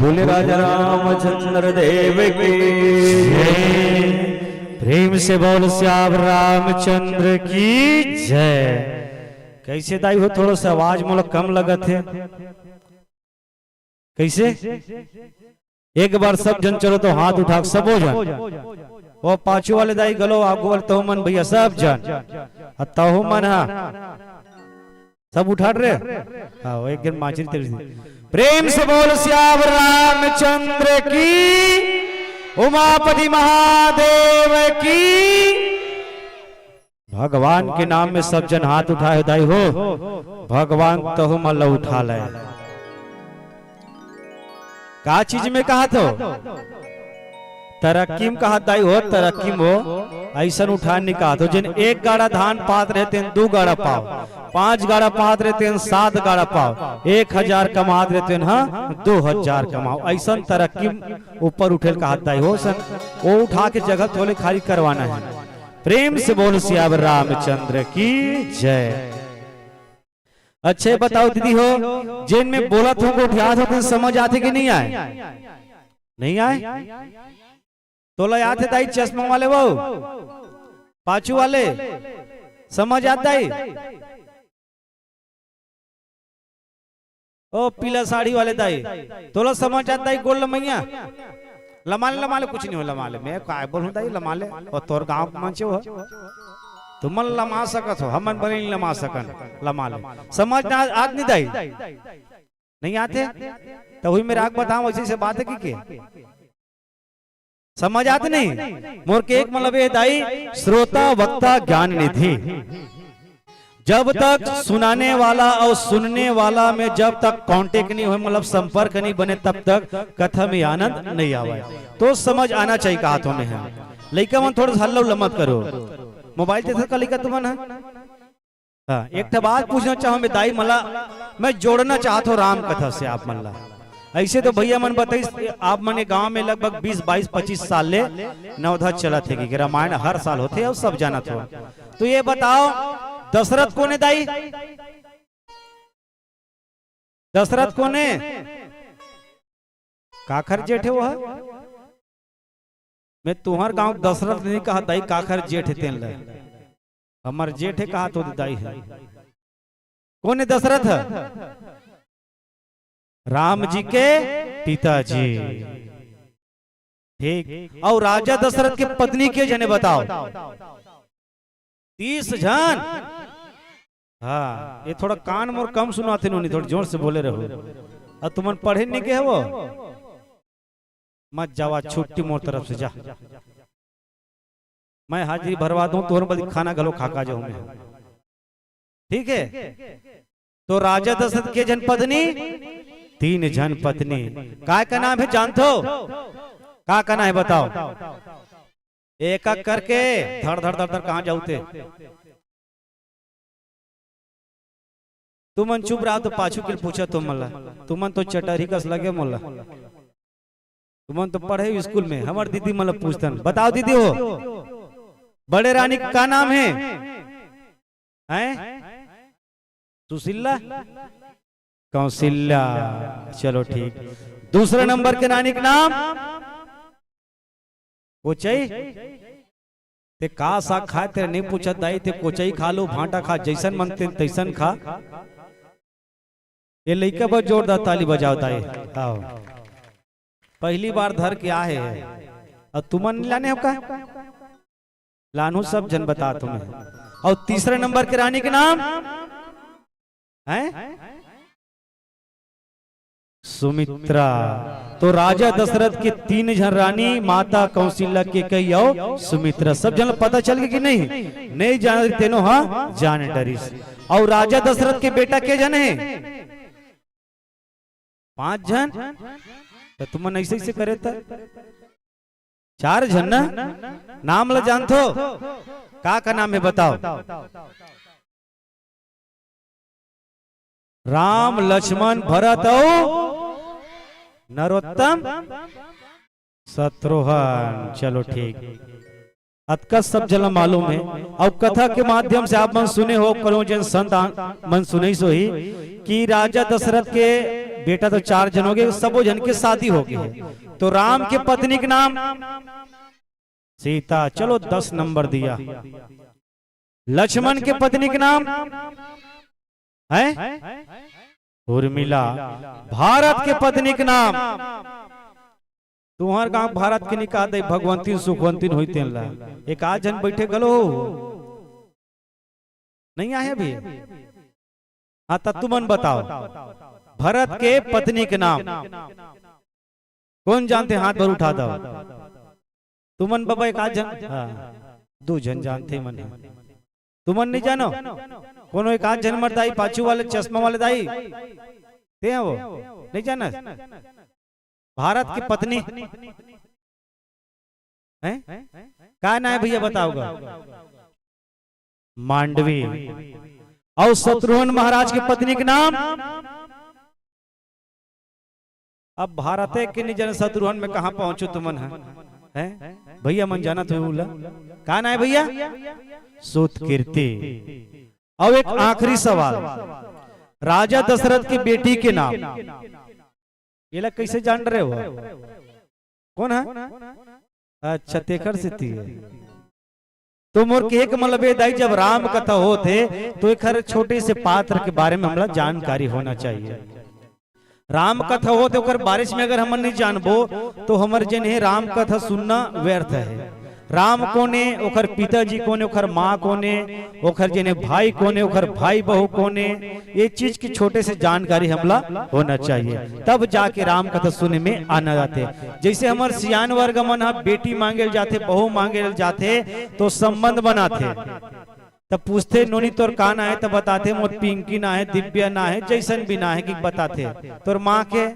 बोले राजा रामचंद्र देव की जय। प्रेम से बोल सियावर रामचंद्र की जय। कैसे दाई हो, थोड़ा सा आवाज मोला कम लगत हे। कैसे? एक बार सब जन चलो तो हाथ उठा के सबो जन। ओ पाछू वाले दाई गलो, आगू वाले तहु मन भैया सब जन। आ तहु मन हा। सब उठा रे। हाँ, वो एक दिन माचिर तेरे से। प्रेम से बोल सियावर रामचंद्र की, उमापति महादेव की। भगवान के नाम में सब जन हाथ उठाए दाई हो, भगवान तहु मन ला उठा ले। का चीज में कहत हो? तरक्की में कहत दाई हो, तरक्की में हो। ऐसन उठान नहीं कहत हो, जेन एक गाड़ा धान पात रहे, तेन दू गाड़ा पाव, पांच गाड़ा पात रहे, तेन सात गाड़ा पाव, एक हजार कमात रहे, तेन हाँ दो हजार कमाव। ऐसन तरक्की में ऊपर उठेल कहत दाई हो, सन वो उठा के जगह थोड़े खाली करवाना है। प्रेम से बोल सियावर रामचंद्र की जय। अच्छा, ये बताओ दीदी हो, जेन में बोलत हो, गोठियात हो, तेन समझ आथे कि नहीं आए? नहीं आए? तोला याद हे दाई, चश्मा वाले वो, पाछू वाले, समझ आता है? ओ पीला साड़ी वाले दाई, तोला समझ आता है? गोल लमैया, लमाले, लमाले, कुछ नहीं हो, लमाले, मैं काय बोलूं दाई, लमाले, और तोर गांव के मंचे हो, तुमन लमा सकत हो, हमन बने नहीं लमा सकन, लमाले। समझ ना आत नहीं दाई? नहीं आते? तो वही मेरा आग बताओ, ऐसी से बात है कि के? समझ आते नहीं? मोर के एक मतलब ये दाई, श्रोता वक्ता ज्ञान निधि। जब तक सुनाने वाला और सुनने वाला में जब तक कांटेक्ट नहीं हो, मतलब संपर्क नहीं बने, तब तक कथा में आनंद नहीं आवे। तो समझ आना चाहिए कहा तो में है। लइका मन थोड़ा सा हल्ला उल्ला मत करो। मोबाइल देखत का लइका तुमन है? हाँ, एक ठा बात पूछना चाहूँ मैं दाई मन ला, मैं जोड़ना चाहत हूँ राम कथा से आप मन ला। ऐसे तो भैया मन बताइस, आप मन के गांव में लगभग बीस, बाईस, पच्चीस साल ले नवधा चलत हे कि रामायण हर साल होथे और सब जानत हो। तो ये बताओ, दशरथ कोन हे दाई? दशरथ कोन हे? काखर जेठ हे वो? मैं तुहर गांव दशरथ नहीं कहा दाई, काखर जेठ हे तेन ल। हमर जेठ हे कहा तो दाई हे। कोन हे दशरथ? राम जी के पिताजी। ठीक। और राजा दशरथ के पत्नी के झन हे बताओ? तीस झन। हाँ, ये थोड़ा कान मोर कम सुनाथे नोनी, थोड़ा जोर से बोले रहो। और तुमन पढ़े नहीं गए हो? मत जावा, छुट्टी मोर तरफ से, जा। मैं हाजिरी भरवा दूं, तोहर बदे खाना घलो खा का जाऊं मैं। ठीक है, तो राजा दशरथ के झन पत्नी? तीन झन पत्नी। काय का नाम हे जानथो? का का नाम हे बताओ? एक एक करके धड़ धड़ धड़ धड़ कहाँ जाऊते? तुमन चुप रहा तो पाछू के पूछा तुमन ला। तुमन तो चटरही कस लगे मोला। तुमन तो पढ़े स्कूल में, हमर दीदी मन ला पूछतन। बताओ दीदी हो, बड़े रानी का नाम हे? हैं? सुशीला? कौशल्या। चलो ठीक। दूसरे नंबर के रानी के नाम? कोचई? ते का साग खाए, तेरे नहीं पूछत दाई, ते कोचई खा लो, भांटा खा, जैसन मन ते तैसन खा। ये लइका बर जोरदार ताली बजाओ दाई। आओ। पहली बार धर के आए हे। और तुमन लाने हो का? लानहू सब झन बतात हों मैं। अउ तीसरे नंबर के रानी के नाम है सुमित्रा। तो राजा दशरथ के तीन झन रानी, माता कौशल्या, कैकेयी अउ सुमित्रा। सब झन ल पता चल गे कि नहीं? नहीं जान तेनो हा जान डरिस। अउ राजा दशरथ के बेटा के झन हे? पांच झन। त तुमन ऐसे ऐसे करे त चार झन ना? नाम ल जानथो? का का नाम हे बताओ? राम, लक्ष्मण, भरत अउ नरोत्तम, शत्रुघ्न। चलो ठीक, अतका सब झन ल मालूम हे। अउ कथा के माध्यम से आप मन सुने हो, कोनो झन संत आ-, मन सुनइस होही कि राजा दशरथ के बेटा तो चार झन हो गे, सबो झन के शादी हो गे हे। तो राम के पत्नी के नाम सीता, चलो दस नंबर दिया। लक्ष्मण के पत्नी के नाम है उर्मिला। भारत के पत्नी के नाम, तुंहर गांव भारत के निकाल दे, भगवंतीन सुखवंतीन होई तेन ला। एक आध झन बैठे घलो हो, नहीं आहे अभी। हाँ, त तुमन बताओ, भरत के पत्नी के नाम कोन जानथे? हाथ भर उठा दव। तुमन बबा एक आध झन, हाँ, दू झन जानथे मन। तुमन नहीं जानो? कोनो एक आध झन मर दाई, पाछू वाले चश्मा वाले दाई, ते हैं वो, नहीं जाना? भारत की पत्नी हैं? का नाम है भैया, बताओगा? मांडवी। अउ शत्रुघ्न महाराज के पत्नी के नाम? अब भारत के नहीं जाने शत्रुघ्न में कहां पहुंचो तुमन ह? हैं? भैया मन जानत हो उला? का नाम है भैया? सुतकीर्ति। अउ एक आखिरी सवाल, राजा दशरथ की बेटी के नाम, एला कैसे जान रहे हो? कोन है? अच्छा, तेखर सेती है। तो मोर कहे के मतलब ये दाई, जब राम कथा होत हे, तो एखर छोटे से पात्र के बारे में हमला जानकारी होना चाहिए। राम कथा होत हे, ओकर बारे में अगर हमन नहीं जानबो, तो हमर जेन हे राम कथा सुनना व्यर्थ है। राम कोन हे, ओखर पिताजी कोन हे, ओखर माँ कोन हे, ओखर जेन हे भाई कोन हे, ओखर भाई बहू कोन हे, ये चीज की छोटे से जानकारी हमला होना चाहिए, तब जाके राम कथा सुने में आनंद आथे। जैसे हमर सियान वर्ग मन ह बेटी मांगे ल जाथे, बहू मांगे ल जाथे, तो संबंध बनाथे, तब पूछथे, "नोनी तोर का नाम हे?" तब बताथे, "मोर पिंकी नाम हे, दिव्या नाम हे, जैसन भी नाम हे कि बताथे।" तोर माँ के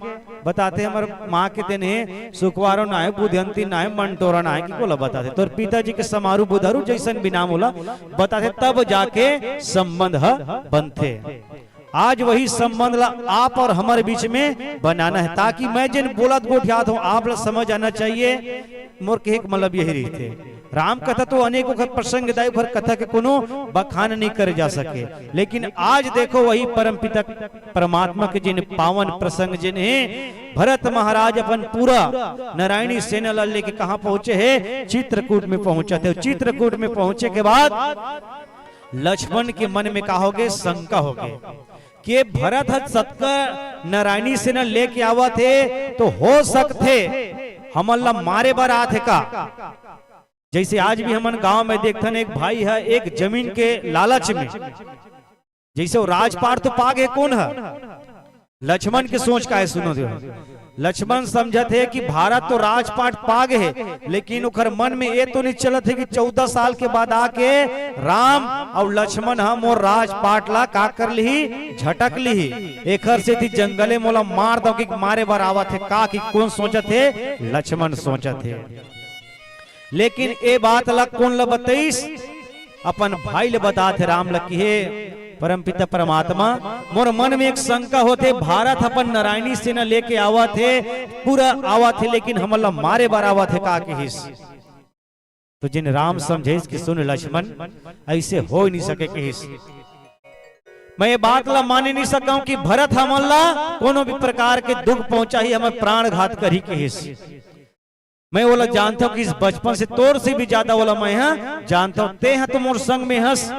बताथे, "हमर माँ के तेन हे सुखवारो नाम हे, बुधयंती नाम हे, मंटोरा नाम हे," कि कोला बताथे। तोर पिताजी के समारू बुधारू जैसन भी नाम ओला बताथे, तब जाके संबंध ह बनथे। आज वही संबंध ला आप और हमर बीच में बनाना है, ताकि मैं जिन बोलत गोठियात हूँ, आप ला समझ आना चाहिए। मोर कहे के मतलब यही रहिथे। राम कथा तो अनेक ओखर प्रसंग दाई, ओखर कथा के कोनो बखान नहीं करे जा सके, लेकिन आज देखो वही परमपिता परमात्मा के जिन पावन प्रसंग जिन हे, भरत महाराज अपन पूरा नारायणी सेना ला लेके कहाँ पहुंचे हे? चित्रकूट में पहुंचत हे। चित्रकूट में पहुंचे के बाद लक्ष्मण के मन में का होगे? शंका होगे कि भरत ह सतका नारायणी सेना लेके आवत हे, तो हो सकथे हमन ला मारे बर आत हे का? जैसे आज भी हमन गांव में देखथन, एक भाई ह एक जमीन के लालच में, जैसे वो राजपाट तो पागे कोन ह? लक्ष्मण के सोच का हे, सुनो दे। लक्ष्मण समझत हे कि भारत तो राजपाट पागे हे, लेकिन ओखर मन में ये तो नहीं चलत हे कि चौदह साल के बाद आके राम अउ लक्ष्मण ह मोर राजपाट ला का कर लिही? झटक लिही। एखर सेती जंगले मोला मार दो कि मारे बर आवत हे का, कि कोन सोचत हे? लक्ष्मण सोचत हे। लेकिन ए बात ला कोन ला बतईस? अपन भाई ले बतात हे राम ला कि हे परमपिता परमात्मा, मोर मन में एक शंका होत हे, भारत अपन नारायणी सेना लेके आवत हे, पूरा आवत हे, लेकिन हमन ला मारे बर आवत हे का किहिस। तो जिन राम समझेस कि सुन लक्ष्मण, ऐसे हो ही नहीं सके किहिस। मैं ये बात ला माने नहीं सकूं कि भरत हमन ला कोनो भी प्रकार के दुख पहुंचाही, हमर प्राण घात करही किहिस। मैं ओला जानता हूँ कि इस बचपन से तोर से भी ज्यादा ओला मैं हा जानता हूँ। ते हा तो मोर संग में हस,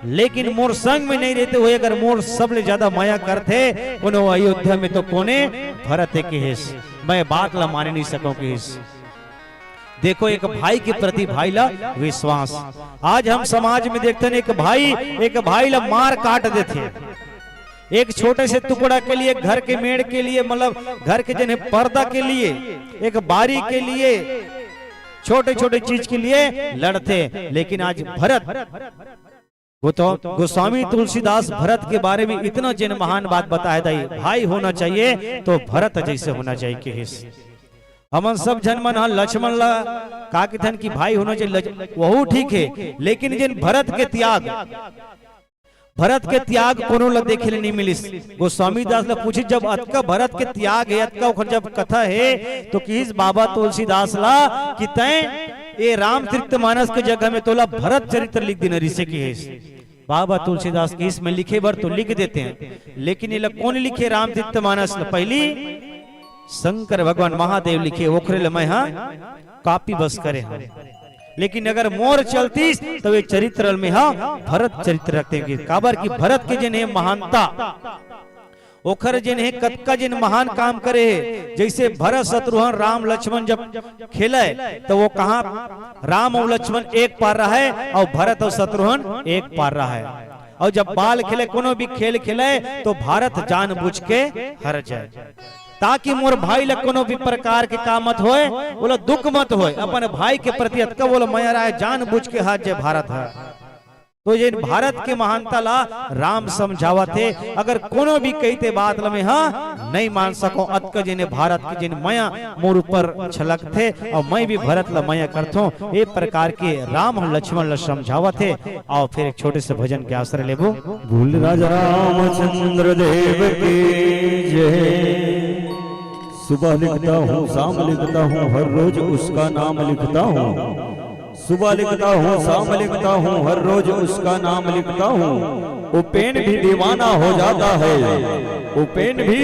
लेकिन मोर संग में नहीं रहते हुए अगर मोर सबले ज्यादा मया करथे कोनो अयोध्या में, तो कोने? भरत हे किहिस। मैं बात ला माने नहीं सकूं किहिस। देखो, एक भाई के प्रति भाई ला विश्वास। आज हम समाज में देखते हैं, एक भाई, एक भाई ला मार काट देथे, एक छोटे से टुकड़ा के लिए, घर के मेड़ के लिए, मतलब घर के जने पर्दा के लिए, एक बारी के लिए, छोटे छोटे चीज के लिए लड़थे। लेकिन आज भरत गो-, गोस्वामी तुलसीदास भरत के बारे में इतना जेन महान बात बताए दाई, भाई होना चाहिए तो भरत जैसे होना चाहिए कहिस। हमन सब झन मन ह लक्ष्मण ला का कथन कि भाई होना चाहिए, लक्ष-, वहू ठीक है, लेकिन जेन भरत के त्याग, भरत के त्याग कोनो ला देखे ले नहीं मिलिस। गोस्वामी दास ला पूछिस, जब अतका भरत के त्याग है, अतका ओखर जब कथा है, तो किहिस बाबा तुलसीदास ला कि तैं ए रामचरित मानस के जगह में तोला भरत चरित्र लिख देना रिसे किहिस। बाबा तुलसीदास के इसमें लिखे बर तो लिख देते हैं, लेकिन एला कौन लिखे रामचरित मानस ल? पहली शंकर भगवान महादेव लिखे, ओखरे ल मैं हा कॉपी बस करे हा। लेकिन अगर मोर चलतीस तो ये चरित्र ल मैं हा भरत चरित्र रखते हैं, काबर कि भरत के जेन हे महानता, ओखर जेन हे कतका जेन महान काम करे हे, जैसे भरत शत्रुघ्न राम लक्ष्मण जब खेले तो वो कहाँ राम अउ लक्ष्मण एक पार रहे अउ भरत अउ शत्रुघ्न एक पार रहे। अउ जब बाल खेले, कोनो भी खेल खेले तो भारत जानबूझ के हर जाए, ताकि मोर भाई ला कोनो भी प्रकार के का मत होए, ओला दुख मत होए। अपन भाई के प्रति अतका ओला मया रहे, जानबूझ के हार जाए भारत ह। तो जेन भारत के महानता ला राम समझावत हे, अगर कोनो भी कहिते बात ला मैं हा नहीं मान सको, अतका जेन भारत के जेन मया मोर ऊपर छलकथे अउ मैं भी भरत ला मया करथों, ए प्रकार के राम ह लक्ष्मण ला समझावत हे। अउ फिर एक छोटे से भजन के आश्रय लेबो। बोल राजा रामचंद्र देव की जय। सुबह लिखता हूँ, शाम लिखता हूँ, हर रोज उसका नाम लिखता हूँ। सुबह लिखता हूँ, शाम लिखता हूँ, हर रोज उसका नाम लिखता हूँ। वो पेन भी दीवाना हो जाता है, वो पेन भी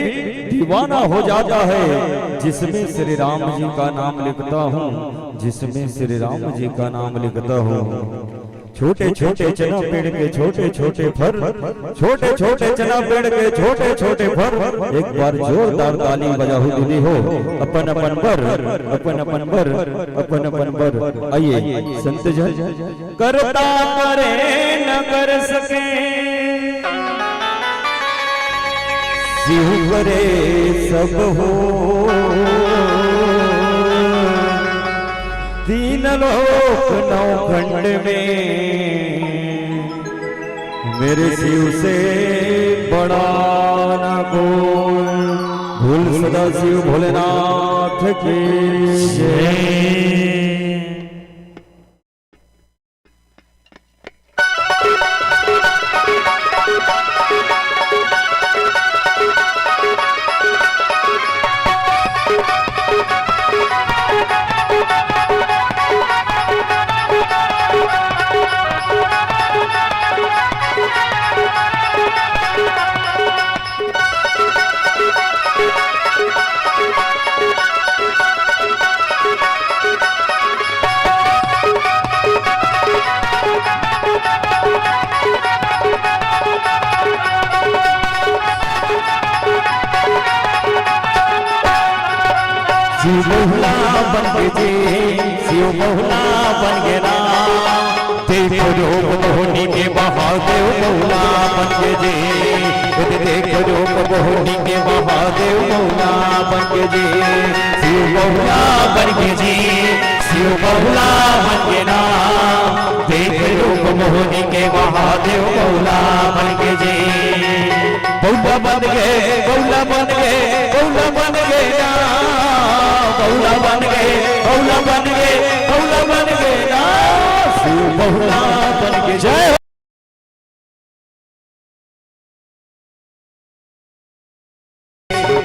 दीवाना हो जाता है, जिसमें श्री राम जी का नाम लिखता हूँ, जिसमें श्री राम जी का नाम लिखता हूँ। छोटे छोटे चना पेड़ के छोटे छोटे फर, छोटे छोटे चना पेड़ के छोटे छोटे फर। एक बार जोरदार ताली बजाहू दीदी हो, अपन अपन बर, अपन अपन बर, अपन अपन बर। आइए संत जन। करता करे न कर सके, शिव करे सब हो। तीन लोक नौ खंड में मेरे शिव से बड़ा ना कोई। बोल सदा शिव भोलेनाथ की जय। शिव बहुला बन के जी, शिव बहुला बन के ना। देखो रूप मोहनी के महादेव बहुला बन के जी। खुद देखो रूप मोहनी के महादेव बहुला बन के जी। शिव बहुला बन के जी, शिव बहुला बन के ना। देख रूप मोहनी के महादेव बहुला बन के जी। बहुला बन के, बहुला बन के, बहुला बन के ना। बहुला बन के, बहुला बन के, बहुला बन के ना। शिव बहुला बन के जय।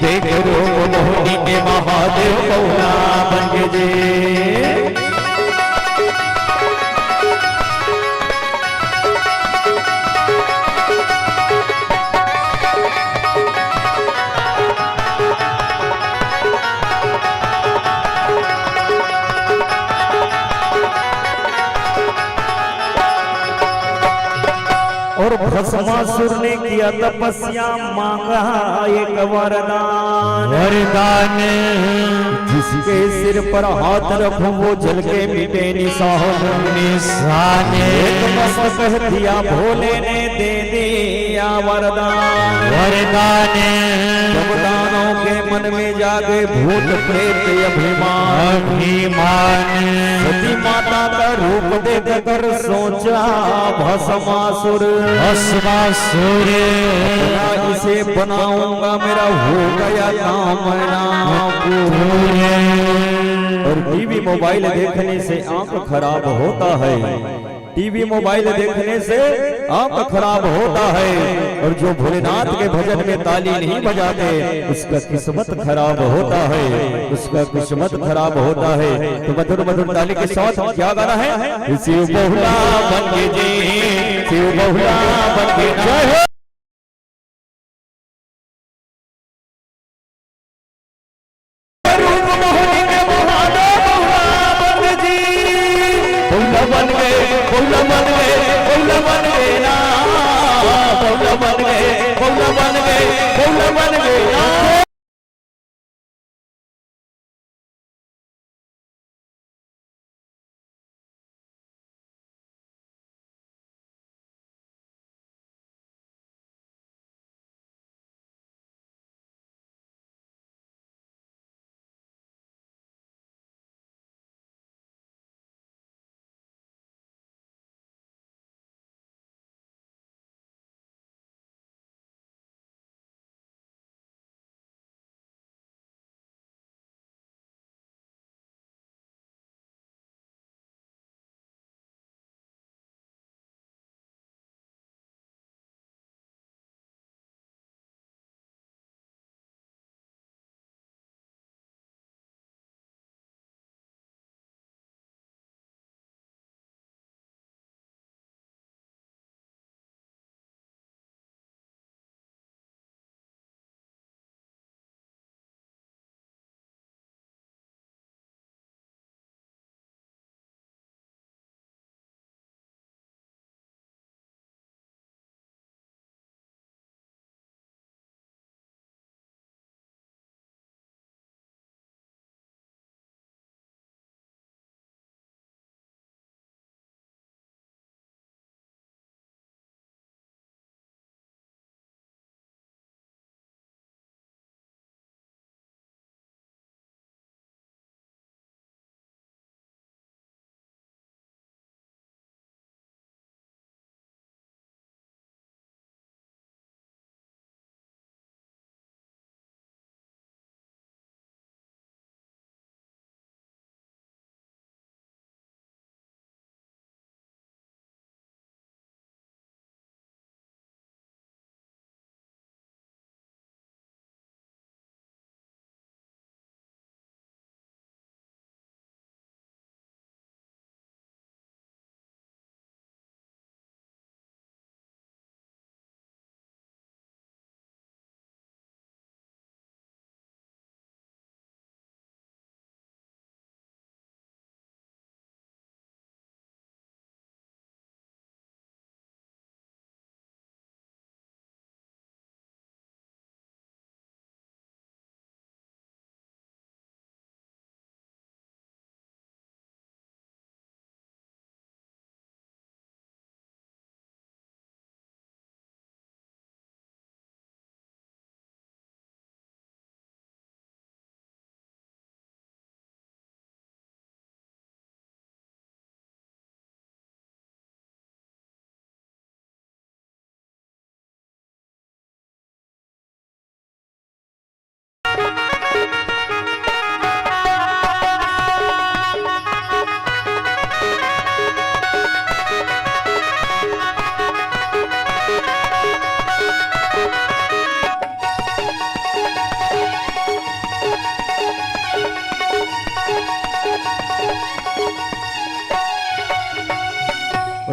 देख रूप मोहनी के महादेव बहुला बन के जी। और भस्मासुर ने किया तपस्या, मांगा एक वरदान। वरदान। जिसके सिर पर हाथ रखूं, वो जल के मिटे निशान। निशान। एक मस्त कह दिया, भोले ने दे दिया वरदान। वरदान। जब दानों के मन में जागे भूत प्रेत अभिमान। अभिमान। सती माता का रूप देख कर सोचा भस्मासुर। भस्मासुर। अपना इसे बनाऊंगा, मेरा हो गया काम ना पूरे। और टीवी मोबाइल देखने से आंख खराब होता है। टीवी मोबाइल देखने से आंख खराब होता है। और जो भोलेनाथ के भजन में ताली नहीं बजाते, उसका किस्मत खराब होता है। उसका किस्मत खराब होता है। तो मधुर मधुर ताली के साथ क्या गाना है? शिव बहुला बन के जी, शिव बहुला बन के। जय हो।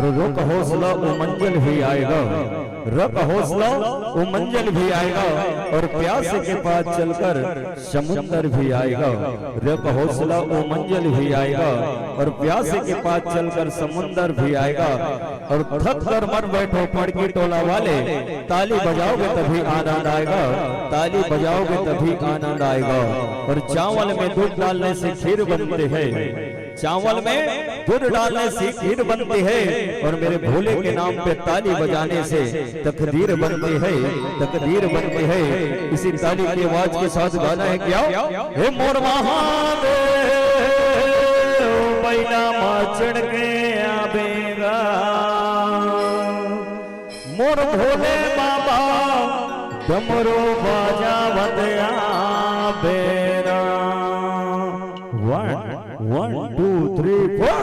रख हौसला, वो मंजिल भी आएगा। रख हौसला, वो मंजिल भी आएगा। और प्यासे के पास चलकर समुंदर भी आएगा। रख हौसला, वो मंजिल भी आएगा। और प्यासे के पास चलकर समुंदर भी आएगा। और थक कर मत बैठो पड़की टोला वाले, ताली बजाओगे तभी आनंद आएगा। ताली बजाओगे तभी आनंद आएगा। और चावल में दूध डालने से खीर बनती है, चावल में दूध डालने से खीर बनती है। और मेरे भोले के नाम पे ताली बजाने से तकदीर बनती है, तकदीर बनती है। इसी ताली की आवाज के साथ गाना है क्या? हे मोर महादेव, बैला मा चढ़ के आवेगा। मोर भोले बाबा डमरू बजावत आवेगा। One, one, two, three, four।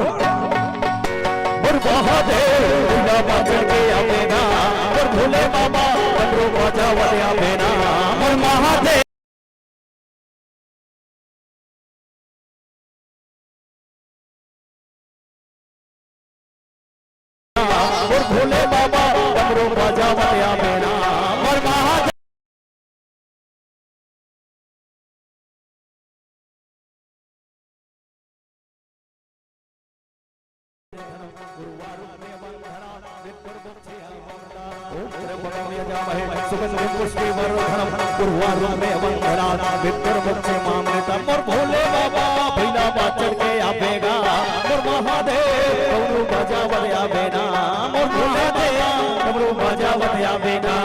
मोर महादेव बैला मा चढ़ के आवेगा। मोर भोले बाबा डमरू बजावत आवेगा। मोर महादेव मोर भोले बाबा डमरू बजावत आवेगा। मोर महादेव ओम त्र्यंबकम यजामहे सुगंधिम पुष्टिवर्धनम उर्वारुकमेव बंधनात् मृत्युर्मुक्षेमामृतम्। मोर भोले बाबा बैला मा चढ़ के आवेगा। मोर महादेव डमरू बजावत आवेगा। मोर भोले बाबा डमरू बजावत आवेगा।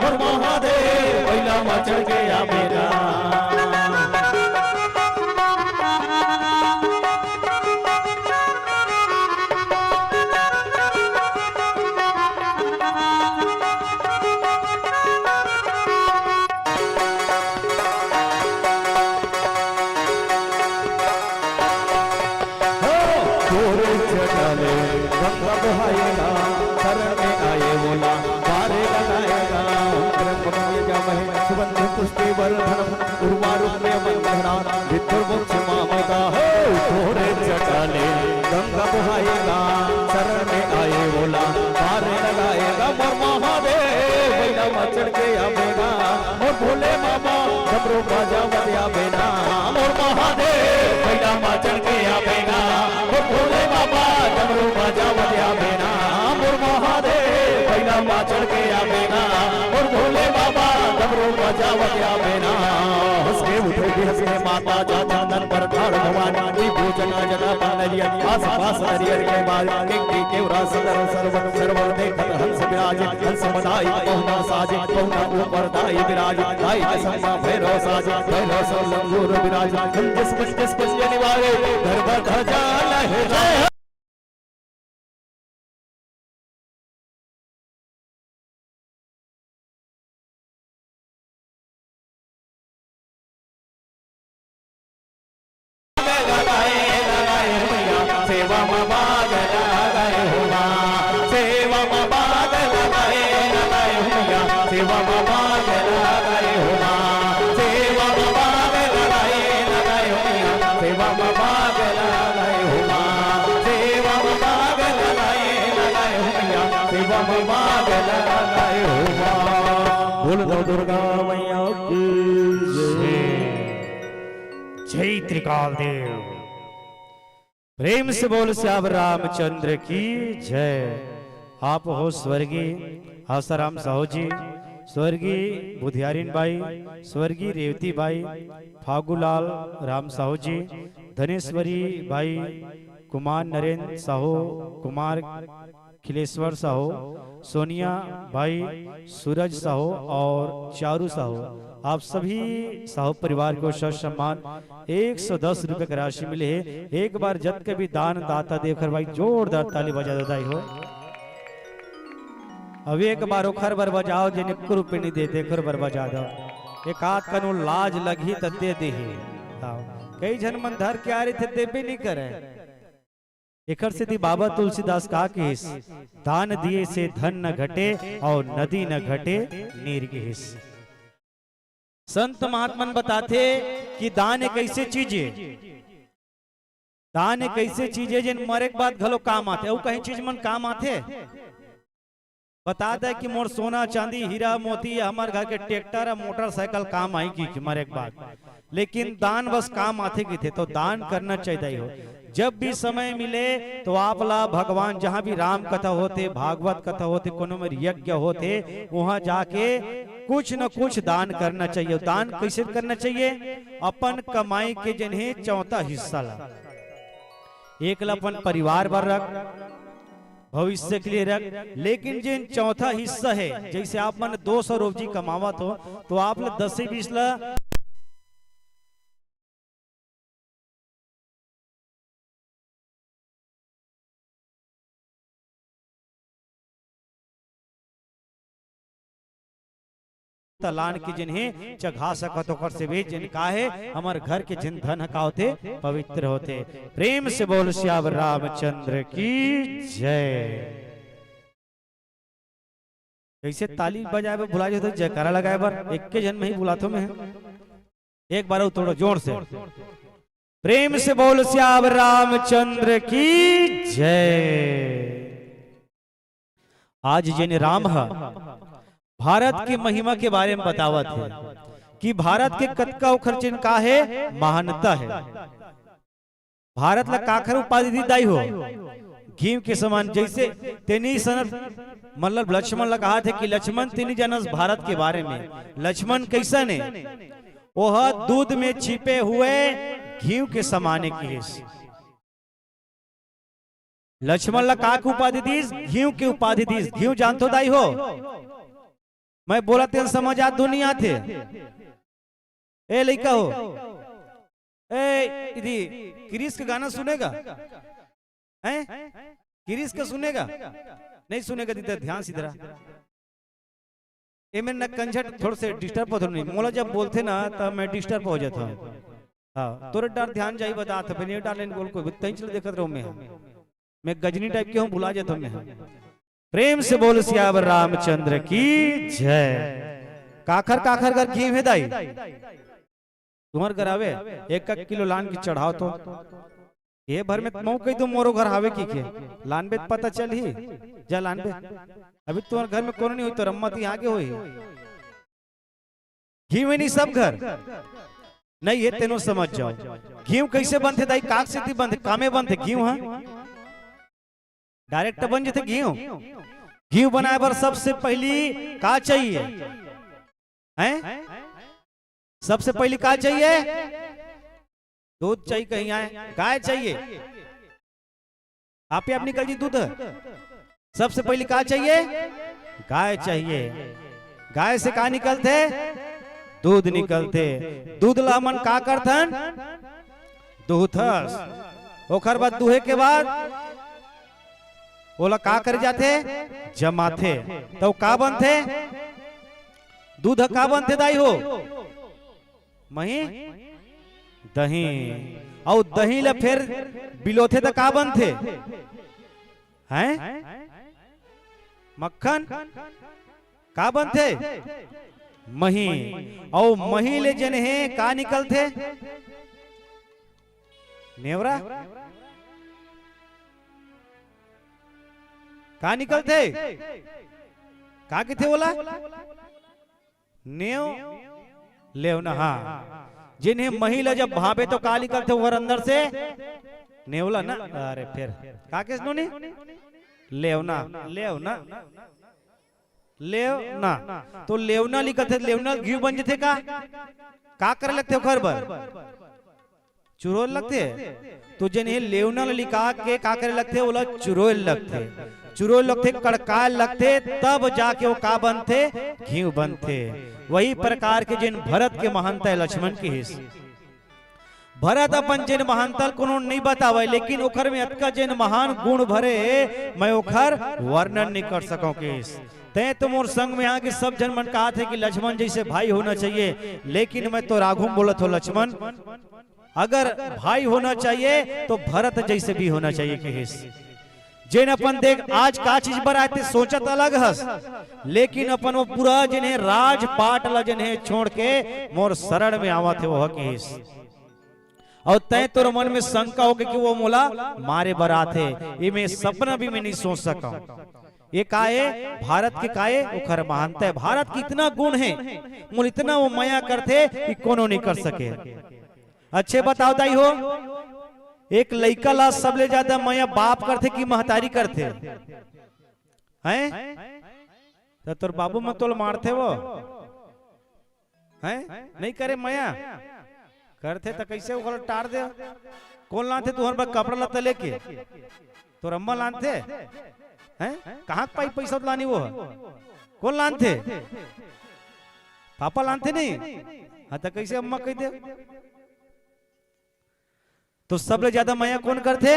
मोर महादेव बैला मा चढ़ के आवेगा। तोरे जटा ले गंगा बहाएगा, शरण में आए वोला पार लगाएगा। ओम त्र्यंबकम यजामहे सुगंधिम पुष्टिवर्धनम उर्वारुकमेव बंधनात् मृत्युर्मुक्षेमामृतम्। हे तोरे जटा ले गंगा बहाएगा, शरण में आए वोला पार लगाएगा। मोर महादेव बैला मा चढ़ के आवेगा। मोर भोले बाबा डमरू बजावत आवेगा। मोर महादेव बैला मा चढ़ के आवेगा। मोर भोले बाबा डमरू बजावत आवेगा। मोर महादेव बैला मा चढ़ के आवेगा। मोर भोले बाबा डमरू बजावत आवेगा। हंस के उठेगी हंस के माता जा चंदन पर ठाड़ भवानी। नींबू जटा जटा पा नरियर आस पास नरियर के बार। एक टीके उरास कर सर्व सर्व देखत हंस विराज। हंस मदाई पहुना साज पहुना ऊपर दाई विराज। दाई के संग मा भैरव साज भैरव संग लंगूर विराज। हम जिस कुछ जिस कुछ के निवारे धर्म ध्वजा लहराए। सेवा मा भाग लगाए हो माँ, सेवा मा भाग लगाए, लगाए हो मैया, सेवा मा भाग लगाए हो माँ, सेवा मा भाग लगाए, लगाए हो मैया, सेवा मा भाग लगाए हो माँ, सेवा मा भाग लगाए, लगाए हो मैया, सेवा मा भाग लगाए हो माँ। बोल दो दुर्गा मैया की जय। जय त्रिकाल देव। प्रेम से बोल सियावर रामचंद्र की जय। आप हो स्वर्गीय आसाराम साहू जी, स्वर्गीय बुधियारिन बाई, स्वर्गीय रेवती बाई, फागूलाल राम साहू जी, धनेश्वरी बाई, कुमार नरेंद्र साहू, कुमार खिलेश्वर साहू, सोनिया बाई, सूरज साहू और चारू साहू, आप सभी साहू परिवार को ससम्मान एक सौ दस रुपए की राशि मिली है। एक बार जतके भी दान दाता देख कर भाई जोरदार ताली बजा दो दाई हो। अब एक बार ओखर बर बजाओ, जेन एको रुपए नहीं दे, तेखर बर बजा दो। एक आध कन लाज लगही त दे देही। हाँ। कई झन मन धर के आ रहे थे, देबे नहीं करे। एकर सेती बाबा तुलसीदास का किहिस, दान दिए से धन न घटे और नदी न घटे नीर किहिस। संत महात्मन बताथे कि दान एक ऐसे चीज हे, दान एक ऐसे चीज हे, जेन मरे के बाद घलो काम आथे। अउ कहीं चीज मन काम आथे? बता दे कि मोर सोना, चांदी, हीरा, मोती, हमर घर के ट्रैक्टर, मोटरसाइकिल काम आही कि, कि मरे के बाद, लेकिन दान बस काम आथे किथे, तो दान करना चाहिए हो। जब भी समय मिले, तो आप ला भगवान, जहाँ भी राम कथा होथे, भागवत कथा होथे, कोनो मेर यज्ञ होथे, वहाँ जाके कुछ न कुछ दान करना चाहिए। दान कैसे करना चाहिए? अपन कमाई के जेन हे चौथा हिस्सा ला, एक ला अपन परिवार बर रख, भविष्य के लिए रख, लेकिन जेन चौथा हिस्सा हे, जैसे आप मन दो सौ रोजी कमावत हो, तो आप ला दस से बीस ला तलान के जेन हे चघा सकत, ओकर से भी जेन का हे, हमर घर के जेन धन ह का होथे, पवित्र होथे। प्रेम से बोल सियावर रामचंद्र की जय। कैसे ताली बजाए बर भुला जाथो, जयकारा लगाए बर एक के झन में ही बुलाथो मैं। एक बार अउ थोड़ा जोर से, प्रेम से बोल सियावर रामचंद्र की जय। आज जेन राम ह भारत के महिमा के बारे में बतावत हे कि भारत के कतका ओखर जेन का हे, महानता हे। भारत ला काखर उपाधि दी दाई हो? घीव के समान। जैसे तेनी सन, मतलब लक्ष्मण ला कहा थे कि लक्ष्मण तेनी जानस भारत के बारे में। लक्ष्मण कैसन हे? ओह दूध में छिपे हुए घीव के समान हे किहिस। लक्ष्मण ला का के उपाधि दीस? घीव के उपाधि दीस। घीव जानथो दाई हो? मैं बोला तेन समझ आत धुन नहीं आथे? ए लइका हो, ए इदी क्रिस के गाना सुनेगा? हैं? क्रिस का सुनेगा? नहीं सुनेगा दीदा, ध्यान से इधर आ। ए मेर न कंझट थोड़े से डिस्टर्ब होत नहीं, मोला जब बोलथे ना तब मैं डिस्टर्ब हो जाता हूँ। हाँ, तोरे डार ध्यान जाई बता था, फिर ये डालें बोल को तई चल देखत रहो मैं। मैं गजनी टाइप के हूँ, भुला जाता हूँ मैं। प्रेम से बोल सियावर रामचंद्र की जय। काखर काखर घर घीव हे दाई? तुम्हर घर आवे, एक एक किलो लान के चढ़ाव तो। ये भर में मऊ कही तो मोरो घर हावे की के लानबे त पता चलही। जा लानबे। अभी तुम्हर घर में कोनो नहीं होई तो रम्मत ही आगे होई। घीव हे नहीं सब घर? नहीं हे, तेनो समझ जाओ। घीव कैसे बनथे दाई? काक सेती बनथे, कामे बनथे घीव ह? डायरेक्ट बन जथे घीव। घीव बनाए बर सबसे पहली का चाहिए? हैं? सबसे पहली का चाहिए? दूध चाहिए, कहीं आए, गाय चाहिए। आप ही आप निकल जी दूध। सबसे पहली का चाहिए? गाय चाहिए। गाय से का निकलथे? दूध निकलथे। दूध ला हमन का करथन? दूहथस। ओकर बाद दूहे के बाद ओला का करे जाथे? जमाथे। त ओ का बनथे? दूध ह का बनथे दाई हो? मही? दही। अउ दही ला फेर बिलोथे त का बनथे? हैं? मक्खन? का बनथे? मही। अउ मही ले जेन हे का निकलथे? नेवरा? का निकलथे? का कथे ओला? नेव लेवना, हाँ। जेन हे मही ला जब भावे तो का निकलथे ओकर अंदर से? नेवला ना। अरे फेर का कहेस नोनी? लेवना, लेवना, लेवना। तो लेवना निकलथे, लेवना घीव बन जथे का? का करे लगथे ओकर बर? चुरोय ल लगथे। तो जेन हे लेवना ल लिका के का करे लगथे, ओला चुरोय ल लगथे। चुरोय ल लगथे, कड़काय ल लगथे, तब जाके ओ का बनथे, घीव बनथे। वही प्रकार के जेन भरत के महानता हे लक्ष्मण किहिस। भरत अपन जेन महानता ल कोनो नइ बतावय, लेकिन ओखर में अतका जेन महान गुण भरे हे, मैं ओखर वर्णन नइ कर सकंव किहिस। तैं तो मोर संग में आके सब झन मन कहत हे कि लक्ष्मण जैसे भाई होना चाहिए, लेकिन मैं तो राघुम बोलत हो लक्ष्मण, अगर भाई होना चाहिए तो भरत जैसे भी होना चाहिए किहिस। जेन अपन देख आज का चीज बर आए ते सोचत अलग हस, लेकिन अपन वो पूरा जेन हे राजपाट ला जेन हे छोड़ के मोर शरण में आवत हे ओह किहिस। अउ तैं तोर मन में शंका होगे कि वो मोला मारे बर आथे, ये मैं सपना भी मैं नहीं सोच सकंव। ये का हे? भारत के का हे? ओखर महानता हे। भारत के इतना गुण हे, मोला इतना वो मया करथे कि कोनो नहीं कर सके। अच्छा बताव दाई हो, एक लइका ला सबले ज्यादा मया बाप करथे कि महतारी करथे? हैं? त तोर बाबू मन तोला मारथे वो? हैं? नहीं करे मया? करथे त कइसे ओला टार दे? कोन लानथे तुंहर बर कपड़ा लत्ता लेके? तोर अम्मा लानथे? हैं? कहाँ के पाई पइसा लानी वो? कोन लानथे? पापा लानथे नहीं? हाँ, त कइसे अम्मा कहि दे? तो सबले ज्यादा मया कोन करथे?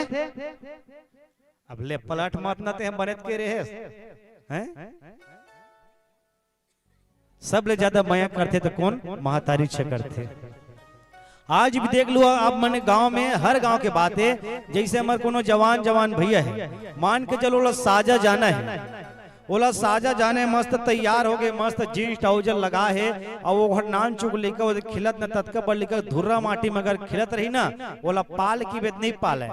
अब ले पलट मत ना, ते हम बनेत के रहे हैं। सबले ज्यादा मया करथे त कोन? महतारी च करथे। आज भी देख लो आप मन गांव में, हर गांव के बात हे, जइसे हमर कोनो जवान, जवान भइया हे, मान के चलो, ओला साजा जाना हे, ओला साजा जाना हे, मस्त तैयार होगे, मस्त jeans trouser लगा हे, अउ ओहर नान चुक लइका, वो खेलत न ततका बड़ लइका, धुर्रा माटी में अगर खेलत रही ना, ओला पाल की बेत नहीं पाले।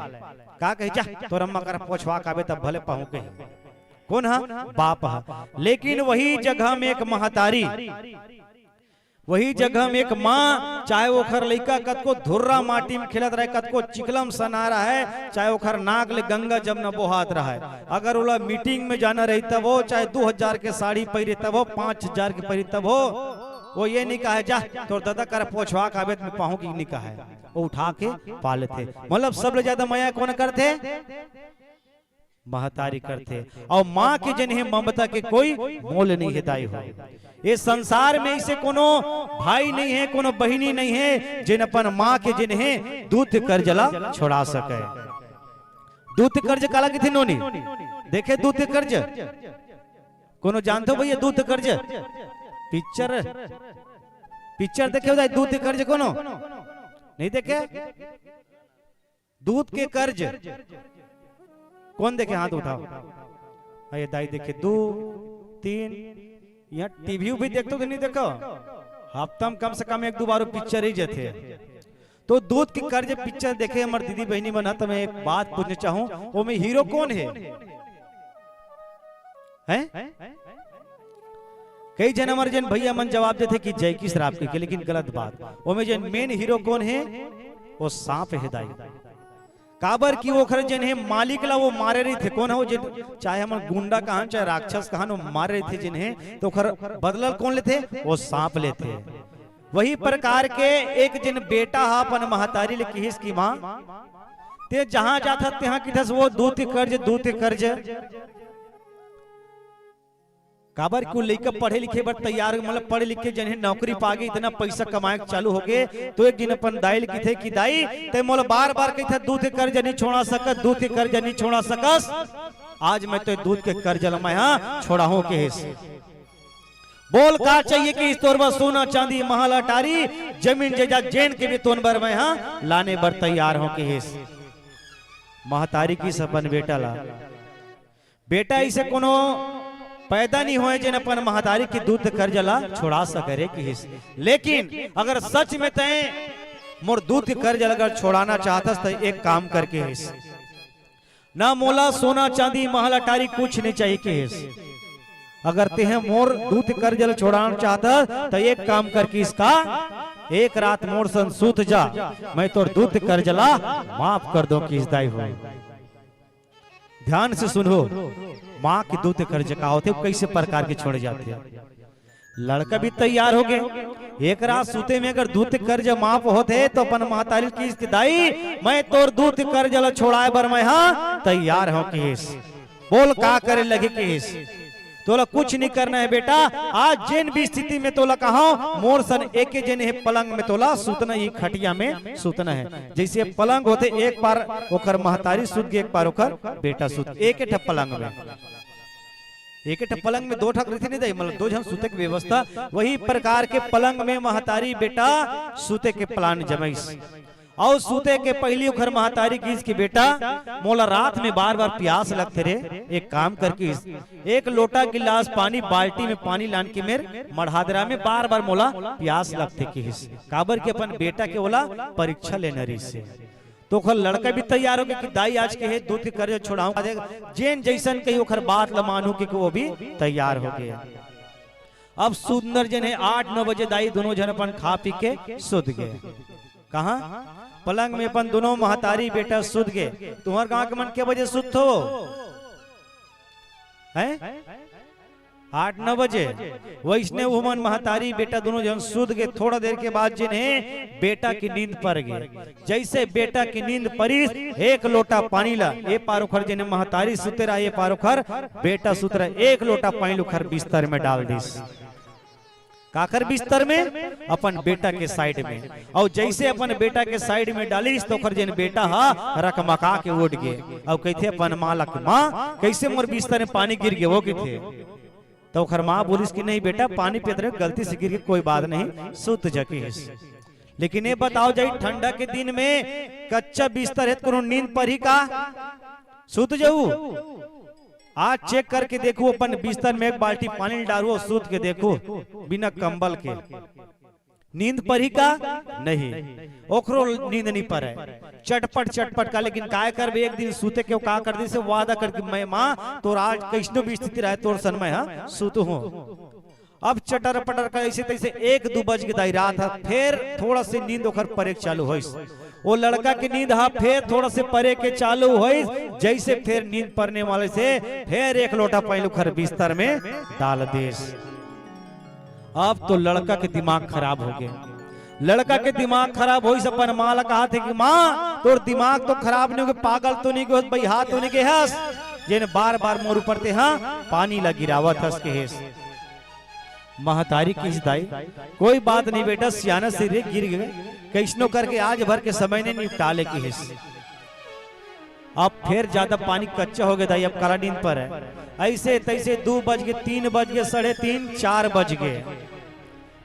का कही, जा, तोर अम्मा करा पोछवा के आबे, तब भले पाहूं कही। कोन हा? बाप हा। लेकिन वही जगह में एक महतारी, वही जगह में एक माँ, चाहे ओखर लइका कतको धुर्रा माटी में खेलत रहे, कतको चिखला म सना रहे, चाहे ओखर नाक ले गंगा जमुना बोहात रहे, अगर ओला meeting में जाना रही तभो, चाहे दू हजार के साड़ी पहिरे तभो, पाँच हजार के पहिरे तभो, वो ये नहीं कहे, जा, तोर ददा करा पोछवा के आबे त मैं पाहूं कि नहीं कहे, वो उठा के पाल लेथे। मतलब सबले ज्यादा मया कोन करथे? महतारी करथे। अउ माँ के जेन हे ममता के कोई मोल नहीं हे दाई हो। ये संसार में अइसे कोनो भाई नहीं हे, कोनो बहिनी नहीं हे, जेन अपन माँ के जेन हे दूत के कर्ज ला छोड़ा सके। दूत के कर्ज काला कथे नोनी? देखे दूत के कर्ज? कोनो जानथो भइया दूत के कर्ज? Picture, picture देखे हो दाई दूत के कर्ज कोनो? नहीं देखे? दूत के कर्ज कोन देखे? हाथ उठाव। अरे दाई देखे, दू, तीन। इहाँ TV भी देखथो कि नहीं देखो? हफ्ता में कम से कम एक दू बार picture ही जाथे। तो दूत के कर्ज picture देखे हमर दीदी बहिनी मन ह, त मैं एक बात पूछना चाहूं, ओमे hero कोन हे? हैं? कई झन हमर जेन भइया मन जवाब देथे कि जैकी श्रॉफ कहिके, लेकिन गलत बात। ओमे जेन main hero कोन हे? वो सांप हे दाई। काबर कि ओखर जेन हे मालिक ला वो मारे रहिथे। कोन हे वो? जेन, चाहे हमन गुंडा कहन, चाहे राक्षस कहन, वो मारे रहिथे जेन हे, तो ओखर बदला ल कोन लेथे? वो सांप लेथे। वही प्रकार के एक जेन बेटा हा अपन महतारी ले किहिस कि माँ, ते जहां जाथस तेहां किथस वो दूत के कर्ज, दूत के कर्ज। काबर कि वो लइका पढ़े लिखे बर तैयार, मतलब पढ़ लिख के जेन हे नौकरी पागे, इतना पइसा कमाए के चालू होगे, तो एक दिन अपन दाई ल किथे कि दाई, ते मोला बार बार कहिथे दूत के कर्ज नहीं छोड़ा सकस, दूत के कर्ज नहीं छोड़ा सकस, आज मैं तो दूत के कर्ज ल मैं हा छोड़ाहूं किहिस। बोल का चाहिए किहिस तोर बर? सोना चांदी महल अटारी, जमीन जायदाद जेन के भी तोन बर मैं हा लाने बर तैयार हों किहिस। महतारी किहिस अपन बेटा ला, बेटा, अइसे कोनो पैदा नहीं होय जेन अपन महतारी के दूत के कर्ज ला छोड़ा सके रे किहिस। लेकिन अगर सच में तैं मोर दूत के कर्ज ला अगर छोड़ाना चाहथस त एक काम कर किहिस, ना मोला सोना चांदी महल अटारी कुछ नहीं चाहिए किहिस। अगर तेह मोर दूत के कर्ज ला छोड़ाना चाहथस त एक काम कर किहिस का, एक रात मोर संग सूत जा, मैं तोर दूत के कर्ज ला माफ कर दों किहिस दाई हो। ध्यान से सुनहू, माँ के दूत के कर्ज का होथे, कइसे प्रकार के छोड़े जाथे। लड़का भी तैयार होगे, एक रात सुते में अगर दूत के कर्ज माफ होथे त अपन महतारी ल किहिस कि दाई, मैं तोर दूत के कर्ज ला छोड़ाए बर मैं हा तैयार हों किहिस। बोल का करे लगही किहिस। तोला कुछ नहीं करना हे बेटा, आज जेन भी स्थिति में तोला कहांव, मोर सन एके जेन हे पलंग में तोला सुतना, ये खटिया में सुतना हे। जइसे पलंग होथे, एक पार ओखर महतारी सुत गे, एक पार ओखर बेटा सुत गे, एके ठा पलंग में। एके ठा पलंग में दो ठा रहिथे नहीं दाई, मतलब दो झन सुते के व्यवस्था। वही प्रकार के पलंग में महतारी बेटा सुते के plan जमाइस। अउ सूते के पहिली ओखर महतारी किहिस कि बेटा, मोला रात में बार बार पियास लगथे रे, एक काम कर किहिस, एक लोटा गिलास पानी बाल्टी में पानी लान के मेर मढ़ा दे रा, में बार बार मोला पियास लगथे किहिस। काबर कि अपन बेटा के ओला परीक्षा लेना रहिस हे। तो ओखर लड़का भी तैयार होगे कि दाई आज के हे दूध के कर्ज छोड़ाहूं, जेन जइसन कही ओखर बात ल मानहूं कि वो भी तैयार होगे। अब सुंदर जेन हे आठ नौ बजे दाई दूनों झन अपन खा पी के सुत गे। कहां? पलंग में अपन दूनों महतारी बेटा सुत गे। तुम्हर गांव के मन के बजे सुत हो? हैं? आठ नौ बजे। वइसने उमन महतारी बेटा दूनों झन सुत गे। थोड़ा देर के बाद जेन हे बेटा की नींद पर गे। जइसे बेटा की नींद परिस, एक लोटा पानी ला ए पार ओखर जेन महतारी सुते रहा, ए पार ओखर बेटा सुते रहा, एक लोटा पानी ओखर बिस्तर में डाल दिस। काकर बिस्तर में? अपन बेटा के side में। अउ जइसे अपन बेटा के side में डालिस, त ओखर जेन बेटा ह रकमका के उठ गे। अउ कहिथे अपन मां ला कि, "मां, कइसे मोर बिस्तर में पानी गिर गे वो?" कहिथे। त ओखर मां बोलिस कि, "नहीं बेटा, पानी पियत रहे, गलती से गिर गे, कोई बात नहीं, सुत जा," किहिस। लेकिन ये बताओ, जई ठंडा के दिन में कच्चा बिस्तर हे, त कोनो नींद परही का? सुत जाहू? आज check करके देखू, अपन बिस्तर में एक बाल्टी पानी डारू अउ सुत के देखू, बिना कंबल के। नींद परही का? नहीं, ओखरो नींद नहीं परे। चटपट, चटपट का, लेकिन काय करबे, एक दिन सुते के वो का कर दिस, वादा करके, "मैं मां, तोर आज कइसनो भी स्थिति रहे, तोर सन मैं ह सुत हूं।" अब चटर पटर का अइसे तइसे एक दू बज गे दाई रात ह, फेर थोड़ा से नींद ओखर परे के चालू होइस। वो लड़का के नींद ह फेर थोड़ा से परे के चालू होइस, जइसे फेर नींद परने वाले से फेर एक लोटा पानी ओखर बिस्तर में डाल दिस। अब तो लड़का के दिमाग खराब होगे। लड़का के दिमाग खराब होइस, अपन मां ला कहाथे कि, "मां, तोर दिमाग तो खराब नहीं होगे, पागल तो नहीं गे, बइहा तो नहीं गे हस, जेन बार बार मोर ऊपर तेहा पानी ला गिरावत हस," किहिस। महतारी किहिस, "दाई, कोई बात नहीं बेटा, सियाना सिर हे, गिर गे, कइसनो करके आज भर के समय में निपटा ले," किहिस। अब फेर जादा पानी कच्चा होगे दाई, अब काला नींद परे। अइसे तइसे दू बज गे, तीन बज गे, साढ़े तीन, चार बज गे।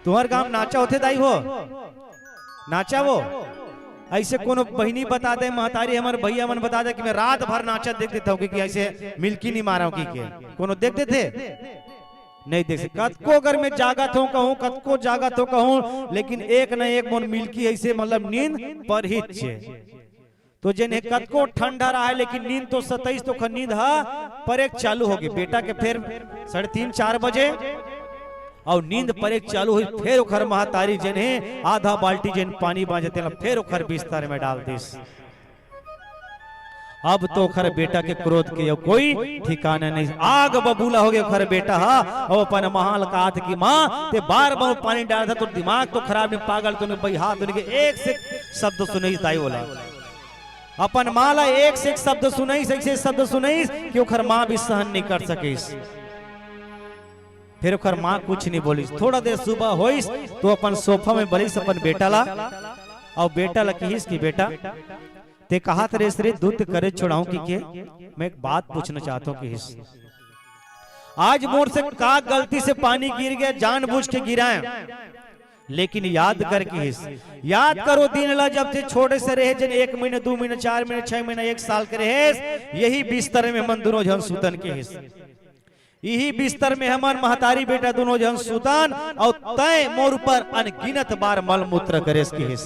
तुम्हर गांव नाचा होथे दाई हो? नाचा वो? अइसे कोनो बहिनी बता दे, महतारी हमर भइया मन बता दे कि मैं रात भर नाचा देख देथंव कि, कि अइसे मिलकी नहीं मारंव कि के। कोनो देख देथे? नहीं देख सके। कतको अगर मैं जागत हंव कहूं, कतको जागत हंव कहूं, लेकिन एक न एक मोर मिलकी अइसे मतलब नींद परहिच हे। तो जेन हे कतको ठंडा रहा है, लेकिन नींद तो सताइस, तो ओखर नींद ह परेक चालू होगे। बेटा के फेर साढ़े तीन, चार बजे अउ नींद परेक चालू होइस, फेर ओखर महतारी जेन हे आधा बाल्टी जेन पानी बांचे तेला फेर ओखर बिस्तर में डाल दिस। अब तो ओखर बेटा के क्रोध के अउ कोई ठिकाना नहीं। आग बबूला होगे ओखर बेटा ह, अउ अपन मां ल कहाथे कि मां, ते बार बार पानी डालत हस, तोर दिमाग तो खराब नहीं, पागल तो नहीं, बइहा तो नहीं, के एक से शब्द सुनइस दाई ओला। अपन मां ला एक से एक शब्द सुनइस, अइसे शब्द सुनइस कि ओखर मां भी सहन नहीं कर सकिस। फेर ओखर मां कुछ नहीं बोलिस। थोड़ा देर सुबह होइस तो अपन सोफा में बलिस अपन बेटा ला, अउ बेटा ला किहिस कि बेटा, ते कहात रेहेस रे दूध के करेज छोड़ाहूं कि के, मैं एक बात पूछना चाहत हंव किहिस। आज मोर से का गलती से पानी गिर गे, जानबूझ के गिराएंव। लेकिन याद कर किहिस, याद कर ओ दिन ला जब ते छोटे से रहेस, जेन एक महीना, दू महीना, चार महीना, छह महीना, एक साल के रहेस, यही बिस्तर में हमन दूनों झन सुतन किहिस। इही बिस्तर में हमन महतारी बेटा दूनों झन सुतन, अउ तंय मोर ऊपर अनगिनत बार मलमूत्र करेस किहिस।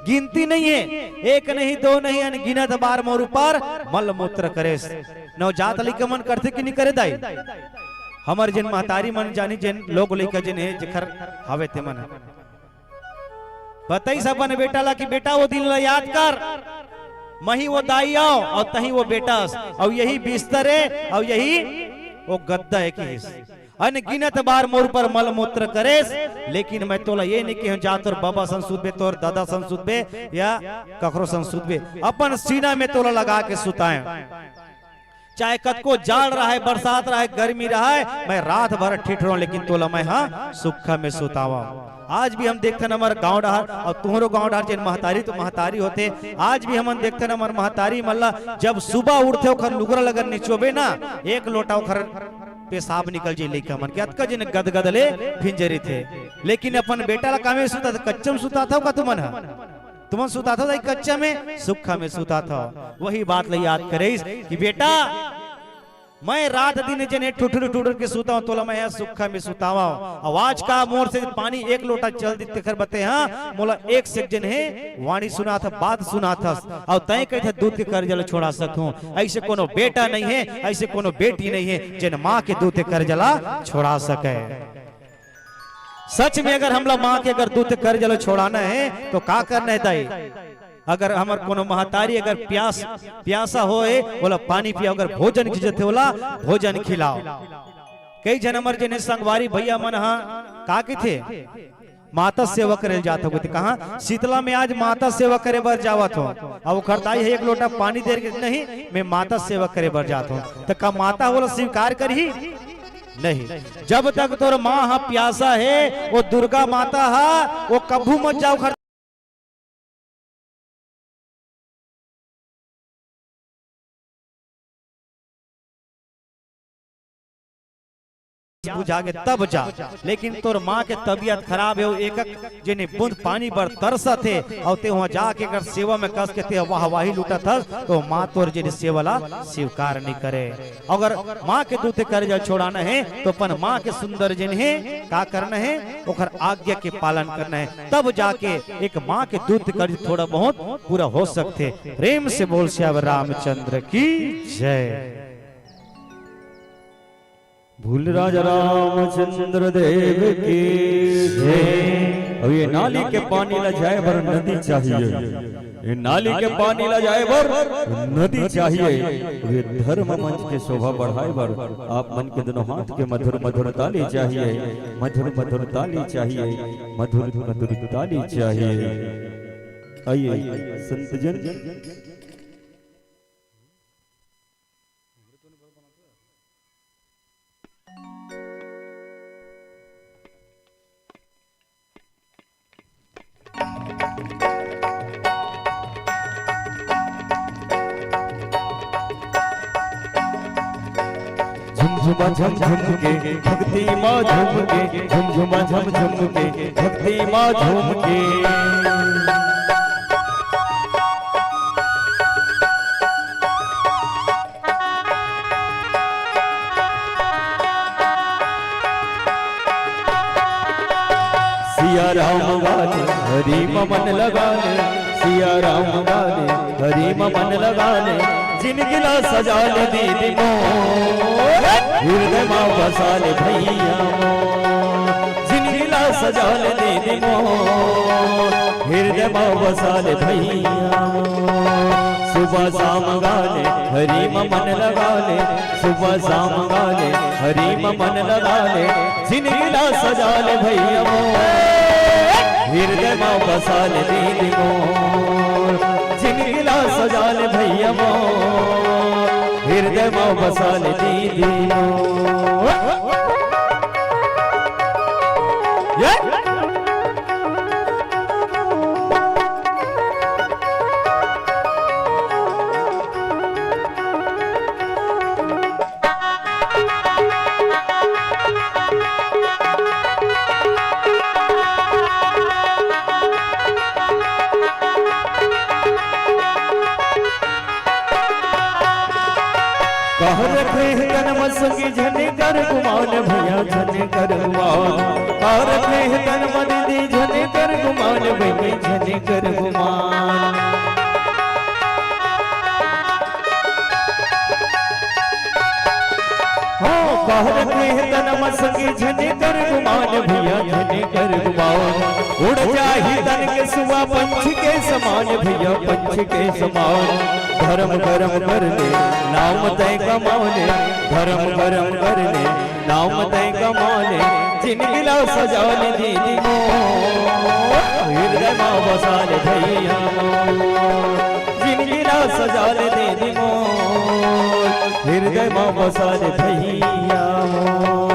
गिनती नहीं हे, एक नहीं, दो नहीं, अनगिनत बार मोर ऊपर मलमूत्र करेस। नवजात लइका मन करथे कि नहीं करे दाई? हमर जेन महतारी मन जानी, जेन लोग लइका जेन हे, जेखर हवे ते मन ह। बतइस अपन बेटा ला कि बेटा ओ दिन ला याद कर, मही ओ दाई अंव अउ तही ओ बेटा अस, अउ यही बिस्तर हे अउ यही ओ गद्दा हे किहिस। अनगिनत बार मोर ऊपर मलमूत्र करेस, लेकिन मैं तोला ये नहीं केहेंव जा तोर बबा सन सुतबे, तोर ददा सन सुतबे या कखरो सन सुतबे, अपन सीना में तोला लगा के सुताएंव। चाहे कतको जाड़ रहय, बरसात रहय, गर्मी रहय, मैं रात भर ठिठरों, लेकिन तोला मैं ह सुक्खा में सुतावंव। आज भी हम देखथन हमर गांव डहर अउ तुंहरो गांव डहर जेन महतारी तो महतारी होथे, आज भी हमन देखथन हमर महतारी मन ला जब सुबह उठथे ओखर लुगरा ल अगर निचोबे ना, एक लोटा ओखर पेशाब निकल जाही लइका मन के, अतका जेन गदगद ले भिंजरिथे। लेकिन अपन बेटा ला कामे सुता, कच्चा म सुताथव का तुमन ह? तुमन सुताथव दाई कच्चा में, सुक्खा में सुताथव। वही बात ल याद करेस कि बेटा, मैं रात दिन जेन हे ठुठुर ठुठुर के सुतावं, तोला मैं ह सुक्खा में सुतावं। अउ आज का मोर से पानी एक लोटा चल दिस तेखर बते, हाँ, मोला एक से एक जेन हे वाणी सुनाथस, बात सुनाथस, अउ तैं कहिथस दूध के करजा ल छोड़ा सकहूं। अइसे कोनो बेटा नइ हे, अइसे कोनो बेटी नइ हे, जेन माँ के दूध के करजा ल छोड़ा सकय। सच में अगर हमला माँ के अगर दूध के करजा ल छोड़ाना हे, तो का करना हे दाई? अगर हमर कोनो महतारी अगर प्यास, प्यासा होय, ओला पानी पियाव, अगर भोजन खिजथे, ओला भोजन खिलाव। कई झन हमर जेन हे संगवारी भइया मन ह का कहिथे, माता सेवा करे ल जात हंव कहिथे। कहाँ? शीतला में आज माता सेवा करे बर जावत हंव। अब ओखर दाई ह एक लोटा पानी दे रहिस, नहीं, मैं माता सेवा करे बर जात हंव। त का माता ओला स्वीकार करही? नहीं। जब तक तोर माँ ह प्यासा हे, ओ दुर्गा माता ह, ओ कभू मत जाव घर। बुझा के तब जा, लेकिन तोर माँ के तबीयत खराब हे, ओ एक एक जेन हे बूंद पानी बर तरसत हे, अउ तैं उहाँ जाके अगर सेवा में कस के तैं वाहवाही लूटत हस, त ओ माँ तोर जेन हे सेवा ला स्वीकार नइ करे। अगर माँ के दूध के करजा छोड़ाना हे, त अपन माँ के सुंदर जेन हे का करना हे, ओखर आज्ञा के पालन करना हे, तब जाके एक माँ के दूध के करजा थोड़ा बहुत पूरा हो सकथे। प्रेम से बोल सियावर रामचंद्र की जय। भूल राजा रामचंद्र देव की जय। अब ये नाली के पानी ला जाए बर नदी चाहिए, ये नाली के पानी ला जाए बर नदी चाहिए। अब ये धर्म मंच के शोभा बढ़ाए बर आप मन के दोनों हाथ के मधुर मधुर ताली चाहिए, मधुर मधुर ताली चाहिए, मधुर मधुर ताली चाहिए। आइए संत जन। झुमझुमा झमझम के भक्ति मा झूम के, झुमझुमा झमझम के भक्ति मा झूम के। सिया राम गाले हरि मा मन लगा ले, सिया राम गाले हरि मा मन लगा ले, जिनगी ला सजा ले दीदी मोर, हिरदय मा बसा ले भइया मोर, जिनगी ला सजा ले दीदी मोर, हिरदय मा बसा ले भइया मोर। सुबह शाम गाले हरि मा मन लगा ले, सुबह शाम गाले हरि मा मन लगा ले, जिनगी ला सजा ले भइया मोर, हिरदय मा बसा ले दीदी मोर, जिनगी ला सजा ले भइया मोर, हिरदय मा बसा ले दीदी मोर। ये कहर रखे तन म संगी झन कर गुमान भइया झन कर गुमान। कहर रखे तन म दीदी झन कर गुमान बहिनी झन कर गुमान। हो कहर रखे तन म संगी झन कर गुमान भइया झन कर गुमान। उड़ जाही तन के सुआ पंछ के समान भइया पंछ के समान। धर्म करम कर ले नाम तय कमा ले, धर्म करम कर ले नाम तय कमा ले। जिनगी ला सजा ले दीदी मोर, हिरदय मा बसा ले भइया मोर। जिनगी ला सजा ले दीदी मोर, हिरदय मा बसा ले भइया मोर।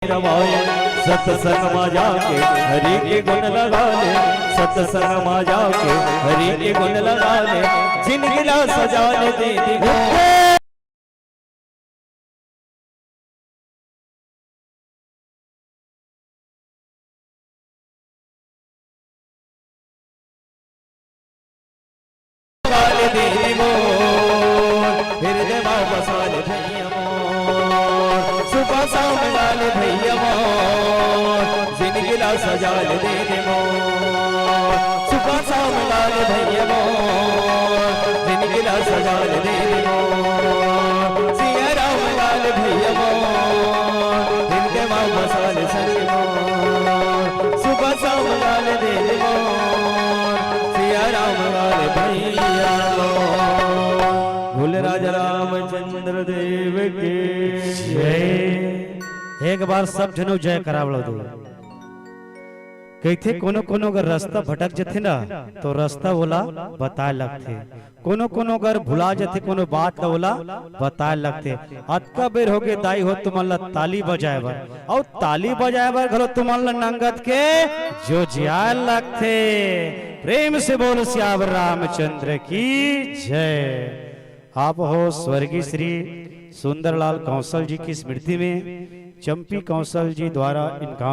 रवाए। सत्संग मा जाके हरि के गुण लगा ले, सत्संग मा जाके हरि के गुण लगा ले, जिनगी ला सजा ले दीदी। वाले दीदी मोर, हृदय मा बसा ले भैया मोर, सुबह शाम वाले भैया मोर, जिनगी ला सजा ले दीदी मोर, सुबह शाम वाले भैया मोर, जिनगी ला सजा ले दीदी मोर, सिया राम वाले भैया मोर, हृदय मा बसा ले संग मोर, सुबह शाम वाले दीदी मोर, सिया राम वाले भैया मोर। बोल राजा रामचंद्र देव की जय। एक बार सब झन जय करावल दो। कहिथे कोनो कोनो अगर रास्ता भटक जथे ना, तो रास्ता ओला बताए लगथे। कोनो कोनो अगर भुला जथे, कोनो बात ला ओला बताए लगथे। अतका बेर होगे दाई हो तुमन ला ताली बजाए बर, अउ ताली बजाए बर घलो तुमन ला नंगत के जोजियाए लगथे। प्रेम से बोल सियावर रामचंद्र की जय। आप हो स्वर्गीय श्री सुंदरलाल कौशल जी की स्मृति में चंपी कौशल जी द्वारा इनकार